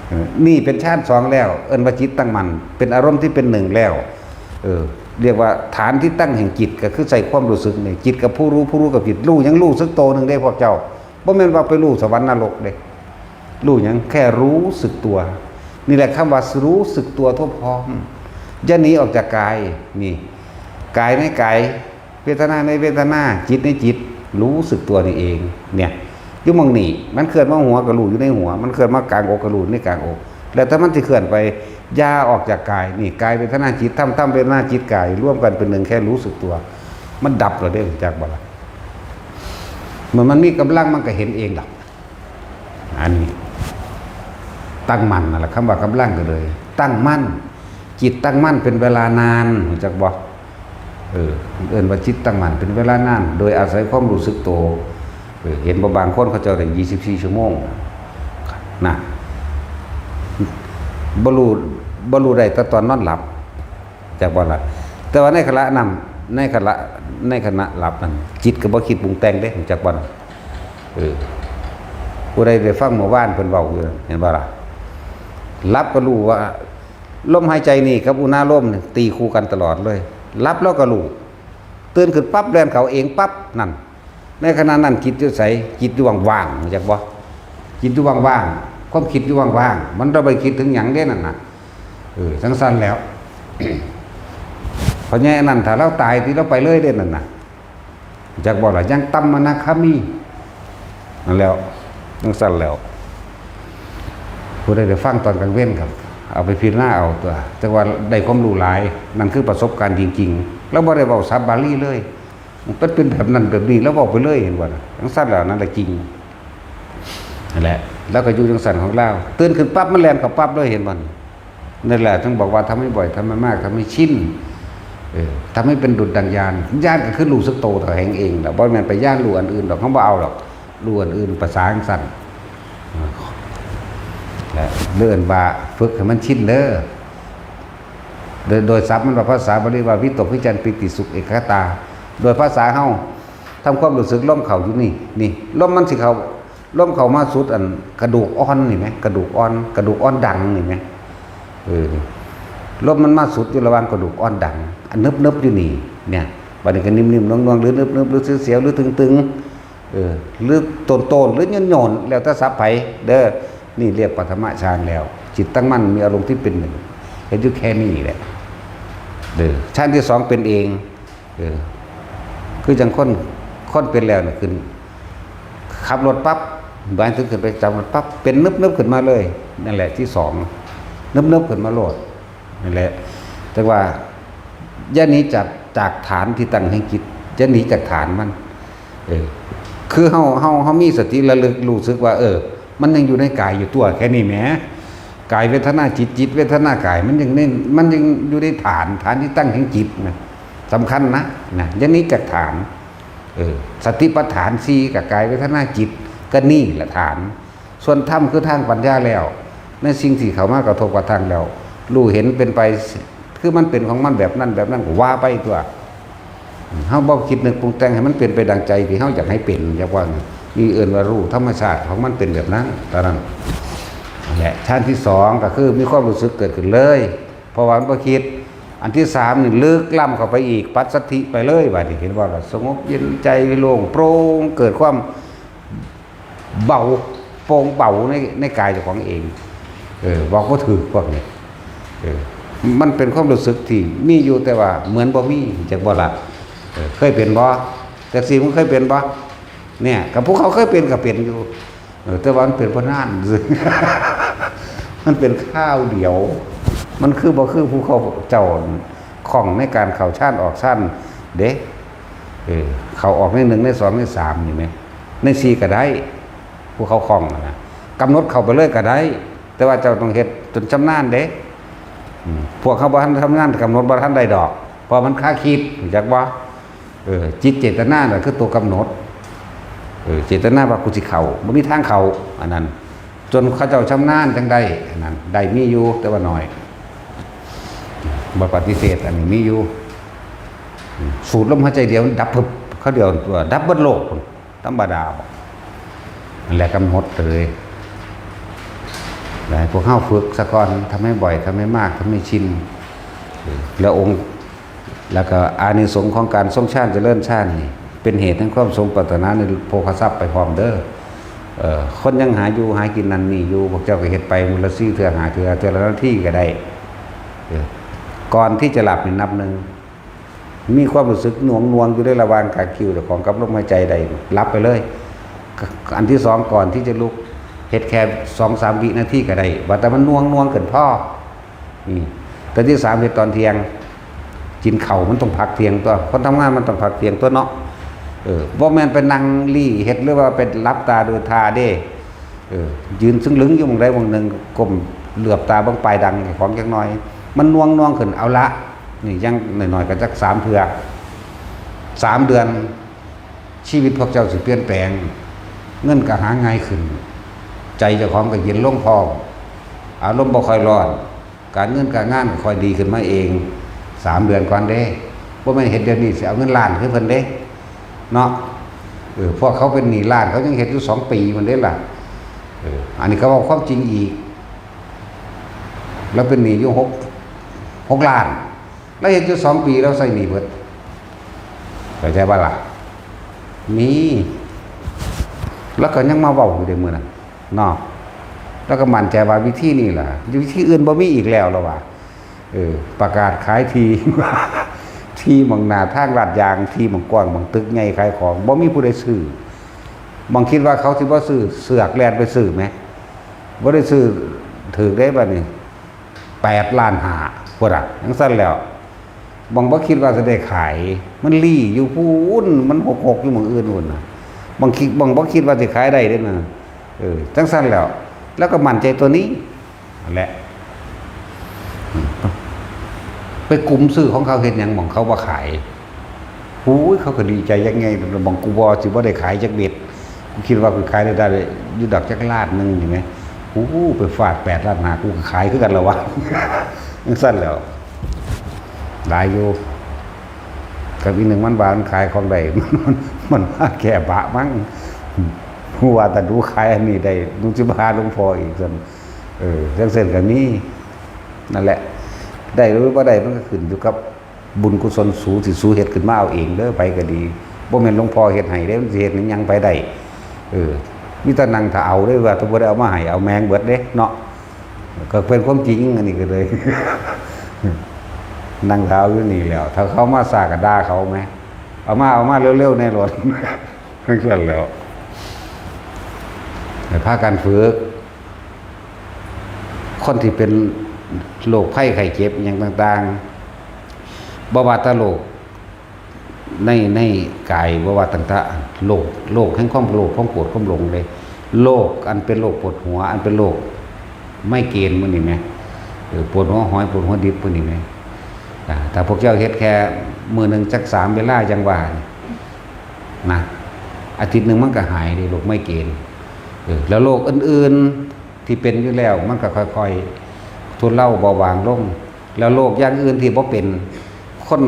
เออ นี่เป็นฌานสองแล้ว เอิ้นว่าจิตตั้งมั่น เป็นอารมณ์ที่เป็นหนึ่งแล้ว เออ เรียกว่าฐานที่ตั้งแห่งจิต ก็คือใส่ความรู้สึกนี่ จิตกับผู้รู้ ผู้รู้กับจิต รู้หยัง รู้สึกตัวหนึ่งเด้พวกเจ้า บ่แม่นว่าไปรู้สวรรค์นรกเด้ รู้หยัง แค่รู้สึกตัว นี่แหละคำว่ารู้สึกตัวทั่วพร้อม อย่าหนีออกจากกาย นี่ กายในกาย เวทนาในเวทนา จิตในจิต รู้สึกตัวนี่เอง เนี่ย อยู่หม่องนี่ มันเคลื่อนมาหัวก็รู้อยู่ในหัว มันเคลื่อนมากลางอกก็รู้ในกลางอก แล้วถ้ามันสิเคลื่อนไป อย่าออกจากกาย นี่ กายเวทนาจิต ธรรม ธรรมเวทนาจิตกาย รวมกันเป็นหนึ่ง แค่รู้สึกตัว มันดับแล้วเด้ รู้จักบ่ล่ะ เมื่อมันมีกำลังมันก็เห็นเองดอก อันนี้ ตั้งมั่นนั่นแหละ คำว่ากำลังก็เลย ตั้งมั่น จิตตั้งมั่นเป็นเวลานาน รู้จักบ่ เออ เอิ้นว่าจิตตั้งมั่นเป็นเวลานาน โดยอาศัยความรู้สึกตัว เออ เห็นบ่ บางคนเขาเจ้าได้ยี่สิบสี่ชั่วโมง นะ บ่รู้ บ่รู้ได้แต่ตอนนอนหลับ จักบ่ล่ะ แต่ว่าในขณะนั้น ในขณะ ในขณะหลับนั้น จิตก็บ่คิดปรุงแต่งเด้ จักบ่ล่ะ เออ ผู้ใดได้ฟังเมื่อวานเพิ่นเว้าอยู่ เห็นบ่ล่ะ หลับก็รู้ว่า ลมหายใจนี่กับอุณาโลมนี่ตีคู่กันตลอดเลย หลับแล้วก็รู้ ตื่นขึ้นปั๊บแล่นเข้าเองปั๊บ นั่น ในขณะนั้นจิตอยู่ไส จิตอยู่ว่างๆ รู้จักบ่ จิตอยู่ว่างๆ ความคิดอยู่ว่างๆ มันบ่ได้คิดถึงหยังเด้นั่นน่ะ เออ จั่งซั่นแล้ว พ่อใหญ่อันนั้นถ้าลาวตายติ ลาวไปเลยเด้นั่นน่ะ จักบ่ล่ะ ยังต่ำอนาคามี นั่นแล้ว จั่งซั่นแล้ว ผู้ใดได้ฟังตอนกลางเว็นครับ เอาไปพิจารณาเอาตัว จักว่าได้ความรู้หลาย นั่นคือประสบการณ์จริงๆ ลาวบ่ได้เว้าศัพท์บาลีเลย มันเป็นแบบนั้นแบบนี้ ลาวเว้าไปเลย เห็นบ่ล่ะ จั่งซั่นแล้ว นั่นแหละจริง นั่นแหละ ลาวก็อยู่จั่งซั่นของลาว ตื่นขึ้นปั๊บมันแล่นเข้าปั๊บเลย เห็นบ่ นั่นแหละ ถึงบอกว่าทำให้บ่อย ทำให้มาก ทำให้ชิน เออ ทำให้เป็นดุจดังญาณ ญาณก็คือรู้สึกโตเท่าแหงเองแหละ บ่แม่นไปญาณรู้อันอื่นดอก เฮาบ่เอาดอก รู้อันอื่น ภาษาจั่งซั่น และเรื่องว่าฝึกให้มันชินเด้อ โดย โดยศัพท์มันว่า ภาษาบาลีว่า วิตก วิจาร ปีติสุข เอกคตา โดยภาษาเฮา ทำความรู้สึกลมเข้าอยู่นี่ นี่ ลมมันสิเข้า ลมเข้ามาสุดอันกระดูกอ่อนนี่ไหม กระดูกอ่อน กระดูกอ่อนดังนี่ไหม เออ ลมมันมาสุดอยู่ระหว่างกระดูกอ่อนดัง อันนึบๆ อยู่นี่ เนี่ย บัดนี้ก็นิ่มๆ น่วงๆ หรือนึบๆ หรือเสียวๆ หรือตึงๆ เออ หรือโตนๆ หรือหย่อนๆ แล้วแต่ศัพท์ไผเด้อ นี่เรียกปฐมฌานแล้ว จิตตั้งมั่นมีอารมณ์ที่เป็นหนึ่ง เห็นอยู่แค่นี้แหละ เด้อ ฌานที่สองเป็นเอง เออ คือจั่งคน คนเป็นแล้วน่ะขึ้น ขับรถปั๊บ หมายถึงขึ้นไปจับรถปั๊บ เป็นนึบๆ ขึ้นมาเลย นั่นแหละที่สอง นึบๆ ขึ้นมาโลด นั่นแหละ แต่ว่าอย่าหนีจาก จากฐานที่ตั้งแห่งจิต อย่าหนีจากฐานมัน เออ คือเฮา เฮา เฮามีสติระลึกรู้สึกว่า เออ มันยังอยู่ในกายอยู่ตัว แค่นี้แหม กายเวทนาจิต จิตเวทนากาย มันยังใน มันยังอยู่ในฐาน ฐานที่ตั้งแห่งจิตนะ สำคัญนะ นะ อย่าหนีจากฐาน เออ สติปัฏฐานสี่กับกายเวทนาจิต ก็นี่แหละฐาน ส่วนธรรมคือทางปัญญาแล้ว ในสิ่งที่เข้ามากระทบกระทั่งแล้ว รู้เห็นเป็นไป คือมันเป็นของมันแบบนั้นแบบนั้นก็ว่าไปตัว เฮาบ่คิดนึกปรุงแต่งให้มันเป็นไปดังใจที่เฮาอยากให้เป็น อยากว่า นี่เอิ้นว่ารู้ธรรมชาติของมันเป็นแบบนั้น เท่านั้น นั่นแหละ ฌานที่สองก็คือมีความรู้สึกเกิดขึ้นเลย เพราะว่ามันบ่คิด อันที่สามนี่ลึกล้ำเข้าไปอีก ปัสสัทธิไปเลย บัดนี้เห็นบ่ล่ะ สงบเย็นใจโล่งโปร่ง เกิดความเบา โปร่งเบาใน ในกายเจ้าของเอง เออ บอกบ่ถูกพวกนี้ เออ มันเป็นความรู้สึกที่มีอยู่แต่ว่าเหมือนบ่มี จักบ่ล่ะ เออ เคยเป็นบ่ จักซี่ มึงเคยเป็นบ่ เนี่ย กับผู้เขาเคยเป็นก็เป็นอยู่ เออ แต่ว่ามันเป็นบ่นาน มันเป็นคราวเดียว มันคือบ่คือผู้เขาเจ้าคล่องในการเข้าฌานออกฌานเด้ เออ เข้าออกในหนึ่ง ในสอง ในสาม นี่แหม ในสี่ก็ได้ ผู้เขาคล่องนะ กำหนดเข้าไปเลยก็ได้ แต่ว่าเจ้าต้องเฮ็ดจนชำนาญเด้ อืม พวกเขาบ่ทันชำนาญ กำหนดบ่ทันได้ดอก เพราะมันคาคิด รู้จักบ่ เออ จิตเจตนาน่ะคือตัวกำหนด เออ เจตนาว่ากูสิเข้า บ่มีทางเข้า อันนั้น จนเขาเจ้าชำนาญจั่งได้ อันนั้น ได้มีอยู่ แต่ว่าน้อย บ่ปฏิเสธ อันนี้มีอยู่ อืม สูดลมหายใจเดียวดับพึบ คราวเดียว ดับเบิดโลก ธรรมดาบ่ นั่นแหละกำหนดเลย และให้พวกเฮาฝึกซะก่อน ทำให้บ่อย ทำให้มาก ทำให้ชิน แล้วองค์ แล้วก็อานิสงส์ของการทรงฌานเจริญฌานนี่ เป็นเหตุแห่งความสมปรารถนาในโภคทรัพย์ไปพร้อมเด้อ เอ่อ คนยังหาอยู่หากินนั่นนี่อยู่ พวกเจ้าก็เฮ็ดไปมื้อละสี่เทื่อห้าเทื่อ เทื่อละนาทีก็ได้ เออ ก่อนที่จะหลับนี่นับหนึ่ง มีความรู้สึกหน่วงๆอยู่ในระหว่างขาคิ้วเจ้าของกับลมหายใจได้ หลับไปเลย อันที่สอง ก่อนที่จะลุก เฮ็ดแค่สองสามวินาทีก็ได้ ว่าแต่มันหน่วงๆเกินพอ นี่ แต่ที่สาม เฮ็ดตอนเที่ยง กินข้าวมันต้องพักเที่ยงตัว คนทำงานมันต้องพักเที่ยงตัวเนาะ เออ บ่แม่นไปนั่งหลี้เฮ็ดหรือว่าไปหลับตาดูท่าเด้ เออ ยืนซึ่งลึงอยู่หม่องใดหม่องหนึ่ง ก้มเหลือบตาเบิ่งปลายดังของจักหน่อย มันหน่วงๆขึ้น เอาละ นี่อย่างน้อยๆก็จักสามเทื่อ สามเดือน ชีวิตพวกเจ้าสิเปลี่ยนแปลง เงินก็หาง่ายขึ้น ใจเจ้าของก็เย็นลงพร้อม อารมณ์บ่ค่อยร้อน การเงินการงานก็ค่อยดีขึ้นมาเอง สามเดือนก่อนเด้ บ่แม่นเฮ็ดเดี๋ยวนี้สิเอาเงินล้านคือเพิ่นเด้ เนาะ เออ พวกเขาเป็นหนี้ล้าน เขายังเฮ็ดอยู่สองปีมันเด้ล่ะ เออ อันนี้ก็เว้าความจริงอีก แล้วเป็นหนี้อยู่หก หกล้าน แล้วเฮ็ดอยู่สองปี แล้วใช้หนี้เบิด เข้าใจบ่ล่ะ มี แล้วก็ยังมาเว้าอยู่เด้มื้อนั้นเนาะ แล้วก็มั่นใจว่าวิธีนี้ล่ะ วิธีอื่นบ่มีอีกแล้ว แล้วว่า เออ ประกาศขายที่ ที่หม่องหน้าทางลาดยาง ที่หม่องกว้าง หม่องตึกใหญ่ขายของ บ่มีผู้ใดซื้อ หม่องคิดว่าเขาสิบ่ซื้อ เสือกแล่นไปซื้อแหม บ่ได้ซื้อถืกเด้บัดนี้ แปดล้านห้า พุ้นน่ะ จั่งซั้นแล้ว หม่องบ่คิดว่าสิได้ขาย มันหลี้อยู่พู้น มันหกๆอยู่หม่องอื่นพู้นน่ะ หม่องคิด หม่องบ่คิดว่าสิขายได้เด้นะ เออ จั่งซั้นแล้ว แล้วก็มั่นใจตัวนี้ นั่นแหละ อืม ไปกุมซื้อของเขาเฮ็ดหยังหม่องเขาบ่ขาย โอ้ย เขาก็ดีใจยังไง หม่องกูบ่ สิบ่ได้ขายจักเม็ด กูคิดว่ากูขายได้ ได้อยู่ดอกจักล้านหนึ่งนี่แหม โอ้ ไปฟาดแปดล้านห้า กูก็ขายคือกันแล้ววะ จั่งซั้นแล้ว หลายอยู่ กับอีกหนึ่งมันว่ามันขายของได้ มัน มันมาแก้บะมั้ง ผู้ว่าแต่หนูขายอันนี้ได้ หนูสิมาหาหลวงพ่ออีกซั่น เออ จั่งซั่นก็มี นั่นแหละ ได้หรือบ่ได้มันก็ขึ้นอยู่กับบุญกุศลสูที่สูเฮ็ดขึ้นมาเอาเองเด้อ ไผก็ดี บ่แม่นหลวงพ่อเฮ็ดให้เด้ มันสิเฮ็ดหยังไผได้ เออ มีแต่นั่งถ้าเอาเด้อ ว่าถ้าบ่ได้เอามาให้ เอาแม่งเบิดเด้เนาะ ก็เป็นความจริง อันนี้ก็เลย นั่งถ้าเอาอยู่นี่แล้ว ถ้าเขามาซ่าก็ด่าเขาแหม เอามา เอามาเร็วๆแน่โลด จั่งซั้นแล้ว ให้พากันฝึก คนที่เป็นโรคภัยไข้เจ็บอิหยังต่างๆ บ่ว่าแต่โรคใน ในกาย บ่ว่าตั้งแต่โรค โรคแห่งความโลภ ความโกรธ ความหลงเลย โรคอันเป็นโรคปวดหัว อันเป็นโรคไมเกรนหมู่นี้แหม เออ ปวดหัวหอย ปวดหัวดิบหมู่นี้แหม อ่า ถ้าพวกเจ้าเฮ็ดแค่มื้อหนึ่งจักสามเวลาจั่งว่านี่นะ อาทิตย์หนึ่งมันก็หายเลยโรคไมเกรน เออ แล้วโรคอื่นๆที่เป็นอยู่แล้วมันก็ค่อยๆทุเลาเบาบางลง แล้วโรคอย่างอื่นที่บ่เป็น คน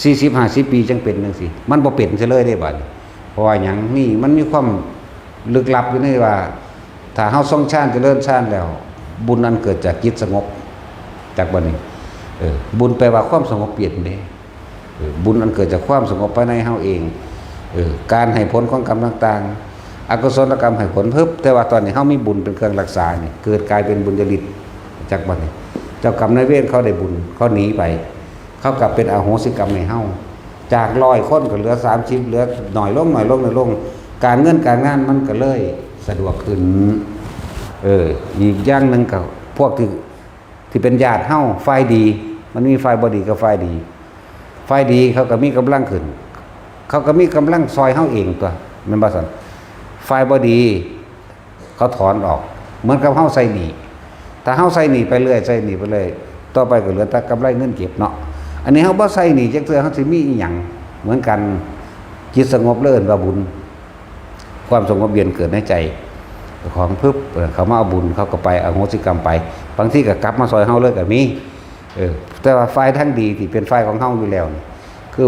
สี่สิบห้าสิบปีจั่งเป็นจั่งซี้ มันบ่เป็นซะเลยเด้บัดนี้ เพราะว่าหยัง นี่มันมีความลึกลับอยู่ในว่า ถ้าเฮาทรงฌานเจริญฌานแล้ว บุญอันเกิดจากจิตสงบ จักบัดนี้ เออ บุญแปลว่าความสงบเย็นเด้ เออ บุญอันเกิดจากความสงบภายในเฮาเอง เออ การให้ผลของกรรมต่างๆ อกุศลกรรมให้ผล เพิ่บ แต่ว่าตอนนี้เฮามีบุญเป็นเครื่องรักษานี่ เกิดกลายเป็นบุญญาฤทธิ์ จักบัดนี้ เจ้ากรรมนายเวรเขาได้บุญ เขาหนีไป เขากลับเป็นอโหสิกรรมให้เฮา จากร้อยคนก็เหลือสามสิบ เหลือน้อยลง น้อยลง น้อยลง การเงินการงานมันก็เลยสะดวกขึ้น เออ อีกอย่างหนึ่งก็พวกที่ ที่เป็นญาติเฮาฝ่ายดี มันมีฝ่ายบ่ดีกับฝ่ายดี ฝ่ายดีเขาก็มีกำลังขึ้น เขาก็มีกำลังซอยเฮาเองตัว แม่นบ่ซั่น ฝ่ายบ่ดี เขาถอนออก เหมือนกับเฮาใส่หนี้ ถ้าเฮาใส่หนี้ไปเรื่อย ใส่หนี้ไปเรื่อย ต่อไปก็เหลือแต่กำไรเงินเก็บเนาะ อันนี้เฮาบ่ใส่หนี้จักเทื่อ เฮาสิมีอีหยัง เหมือนกัน จิตสงบเลยเอิ้นว่าบุญ ความสงบเย็นเกิดในใจของ ปึ๊บ เออ เขามาเอาบุญ เขาก็ไปอโหสิกรรมไป บางทีก็กลับมาซอยเฮาเลยก็มี เออ แต่ว่าฝ่ายทางดีที่เป็นฝ่ายของเฮาอยู่แล้วนี่ คือ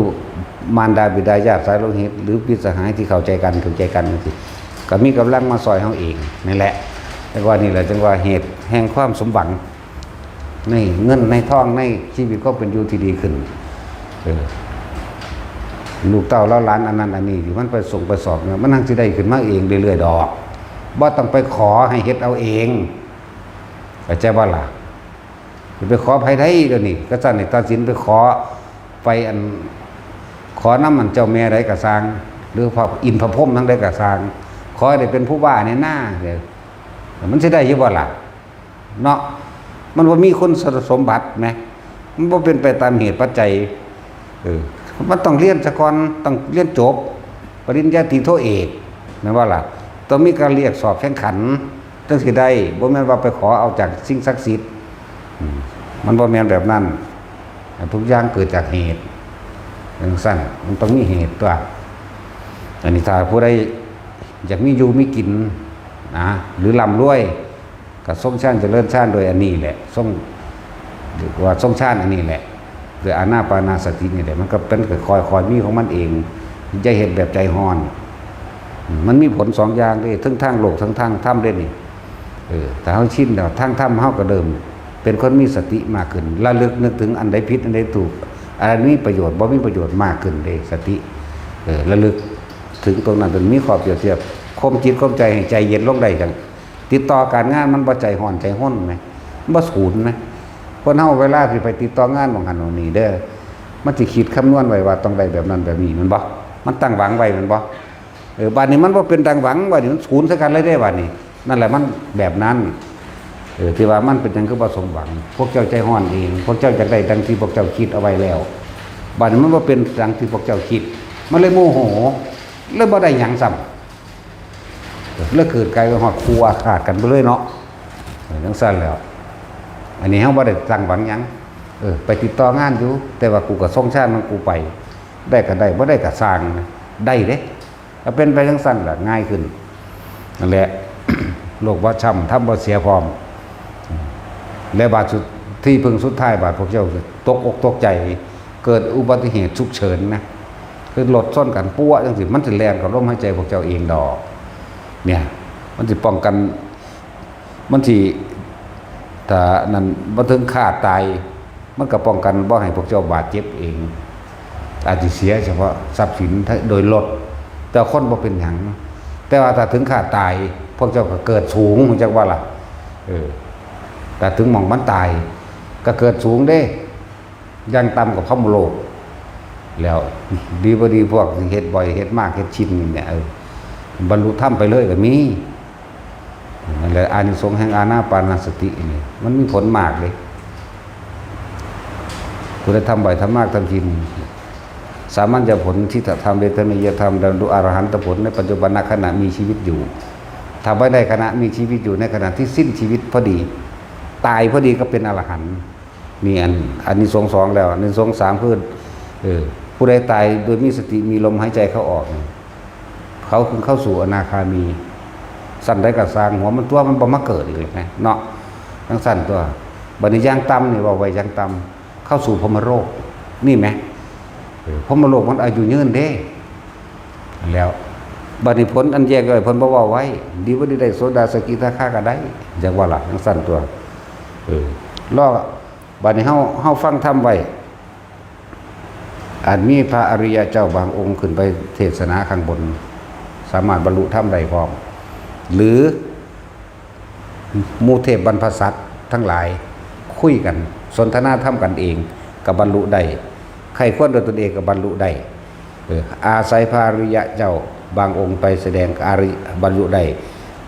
มารดาบิดาญาติสายโลหิต หรือมิตรสหายที่เข้าใจกัน ถูกใจกันจั่งซี้ ก็มีกำลังมาซอยเฮาเองนั่นแหละ แต่ว่านี่แหละจั่งว่าเหตุแห่งความสมหวัง ในเงินในทอง ในชีวิตความเป็นอยู่ที่ดีขึ้น เออ ลูกเต้าเหล่าหลานอันนั้นอันนี้ที่มันไปส่งไปสอบเนี่ย มันหังสิได้ขึ้นมาเองเรื่อยๆดอก บ่ต้องไปขอให้เฮ็ดเอาเอง เข้าใจบ่ล่ะ สิไปขอไผได้เดี๋ยวนี้ กะซั้นนี่ตัดสินไปขอ ไปอัน ขอนำอันเจ้าแม่ใดกะซ่าง หรือพระอินทร์พระพรหมทั้งใดกะซ่าง ขอให้ได้เป็นผู้บ้าแน่นา เดี๋ยว มันสิได้อยู่บ่ล่ะ เนาะ มันบ่มีคุณสมบัติแหม มันบ่เป็นไปตามเหตุปัจจัย เออ มันต้องเรียนซะก่อน ต้องเรียนจบ ปริญญาตรีโทเอก แม่นบ่ล่ะ ต้องมีการเรียกสอบแข่งขัน จั่งสิได้ บ่แม่นว่าไปขอเอาจากสิ่งศักดิ์สิทธิ์ อืม มันบ่แม่นแบบนั้น ทุกอย่างเกิดจากเหตุ จั่งซั้น มันต้องมีเหตุตั๊ว อันนี้ถ้าผู้ใดอยากมีอยู่มีกินนะ หรือร่ำรวย ก็ทรงฌานเจริญฌานโดยอันนี้แหละ ทรง เรียกว่าทรงฌานอันนี้แหละ คืออานาปานสตินี่แหละ มันก็เป็นค่อยๆ มีของมันเอง อย่าเฮ็ดแบบใจฮ้อน อืม มันมีผลสองอย่างเด้ ทั้งทางโลก ทั้งทางธรรมเด้นี่ เออ ถ้าเฮาชินแล้ว ทางธรรมเฮาก็เริ่มเป็นคนมีสติมากขึ้น ระลึกนึกถึงอันใดผิด อันใดถูก อันใดมีประโยชน์ บ่มีประโยชน์มากขึ้นเด้ สติ เออ ระลึกถึงตรงนั้น จนมีข้อเปรียบเทียบ ข่มจิตข่มใจให้ใจเย็นลงได้จั่ง ติดต่อการงานมันบ่ใจฮ้อนใจฮ้นแหม มันบ่สูนแหม คนเฮาเวลาสิไปติดต่องานหม่องหั้นหม่องนี่เด้อ มันสิคิดคำนวณไว้ว่าต้องได้แบบนั้นแบบนี้แม่นบ่ มันตั้งหวังไว้แม่นบ่ เออ บัดนี้มันบ่เป็นดังหวัง บัดนี้มันสูนใส่กันเลยเด้ บัดนี้ นั่นแหละมันแบบนั้น เออ ที่ว่ามันเป็นหยังคือบ่สมหวัง พวกเจ้าใจฮ้อนเอง พวกเจ้าอยากได้ดังที่พวกเจ้าคิดเอาไว้แล้ว บัดนี้มันบ่เป็นดังที่พวกเจ้าคิด มันเลยโมโห เลยบ่ได้หยังซ้ำ แล้วเกิดกลายเป็นฮอดคู่อาฆาตกันไปเลยเนาะ เออ จั่งซั้นแล้ว อันนี้เฮาบ่ได้ตั้งหวังหยัง เออ ไปติดต่องานอยู่ แต่ว่ากูก็ทรงฌานของกูไป ได้ก็ได้ บ่ได้ก็ซ่าง ได้เด้ ถ้าเป็นไปจั่งซั้นล่ะ ง่ายขึ้น นั่นแหละ โลกบ่ช้ำ ธรรมบ่เสียพร้อม และบาดสุด ที่พึ่งสุดท้ายบาดพวกเจ้าตกอกตกใจ เกิดอุบัติเหตุฉุกเฉินนะ คือรถชนกันปั๊วจั่งซี้ มันสิแล่นเข้าลมหายใจพวกเจ้าเองดอก เนี่ย มันสิป้องกัน มันสิ ถ้านั่น บ่ถึงคาตาย มันก็ป้องกันบ่ให้พวกเจ้าบาดเจ็บเอง อาจสิเสียเฉพาะทรัพย์สินโดยรถ แต่คนบ่เป็นหยัง แต่ว่าถ้าถึงคาตาย พวกเจ้าก็เกิดสูง รู้จักบ่ล่ะ เออ ถ้าถึงหม่องมันตาย ก็เกิดสูงเด้ อย่างต่ำก็พรหมโลก แล้ว ดีบ่ดีพวกที่เฮ็ดบ่อย เฮ็ดมาก เฮ็ดชินนี่เนี่ย เออ บรรลุธรรมไปเลยก็มี นั่นแหละ อานิสงส์แห่งอานาปานสตินี่ มันมีผลมากเลย ผู้ใดทำบ่อย ทำมาก ทำชิน สามัญญผล ทิฏฐธรรม เวทนิยธรรม บรรลุอรหันตผลในปัจจุบันขณะมีชีวิตอยู่ ทำไว้ในขณะมีชีวิตอยู่ ในขณะที่สิ้นชีวิตพอดี ตายพอดีก็เป็นอรหันต์ นี่อัน อานิสงส์สองแล้ว อานิสงส์สามคือ เออ ผู้ใดตายโดยมีสติ มีลมหายใจเข้าออกนี่ เขาคือเข้าสู่อนาคามี ซั้นใดก็ซ่าง หัวมันตัวมันบ่มาเกิดอีกแล้วไงเนาะ จั่งซั้นตั๊ว บัดนี้อย่างต่ำนี่ เว้าไว้อย่างต่ำ เข้าสู่พรหมโลก นี่แหม เออ พรหมโลกมันอายุยืนเด้ แล้ว บัดนี้ผลอันแยกย่อยเพิ่นบ่เว้าไว้ ดีบ่ดีได้โสดาสกิทาคาก็ได้ จั่งว่าล่ะ จั่งซั้นตั๊ว เออ รอ บัดนี้เฮา เฮาฟังธรรมไว้ อาจมีพระอริยะเจ้าบางองค์ขึ้นไปเทศนาข้างบน สามารถบรรลุธรรมได้พร้อม หรือหมู่เทพบรรพสัตว์ทั้งหลายคุยกัน สนทนาธรรมกันเองก็บรรลุได้ ใคร่ครวญโดยตนเองก็บรรลุได้ เออ อาศัยพระอริยะเจ้าบางองค์ไปแสดงอริ บรรลุได้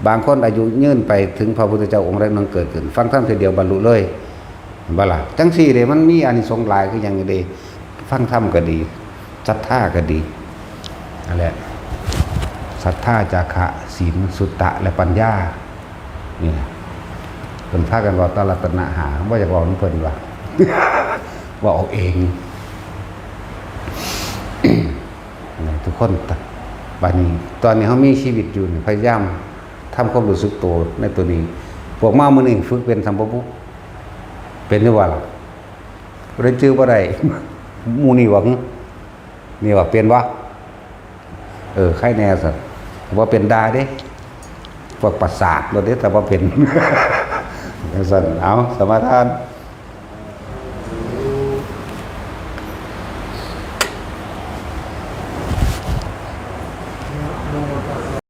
บางคนอายุยืนไปถึงพระพุทธเจ้าองค์แรกนั้นเกิดขึ้น ฟังธรรมทีเดียวบรรลุเลย เห็นบ่ล่ะ จั่งซี้เด้ มันมีอานิสงส์หลายคือหยังเด้ ฟังธรรมก็ดี ศรัทธาก็ดี นั่นแหละ ศรัทธา จาคะ ศีล สุตตะ และปัญญา นี่นะ เพิ่นพากันเว้าแต่รัตนะห้า บ่อยากเว้านำเพิ่นว่า เว้าเอาเอง ทุกคน บัดนี้ ตอนนี้เฮามีชีวิตอยู่นี่ พยายามทำความรู้สึกตัวในตัวนี้ พวกมามื้อนี้ฝึกเป็นซำบ่บุ เป็นหรือว่าล่ะ บ่ได้จื่อบ่ได้ หมู่นี่หวัง นี่ว่าเป็นบ่ เออ ใครแน่ซั่น บ่เป็นด่าเด้ พวกประสาทโลดเด้ ถ้าบ่เป็น จั่งซั่น เอา สมาทาน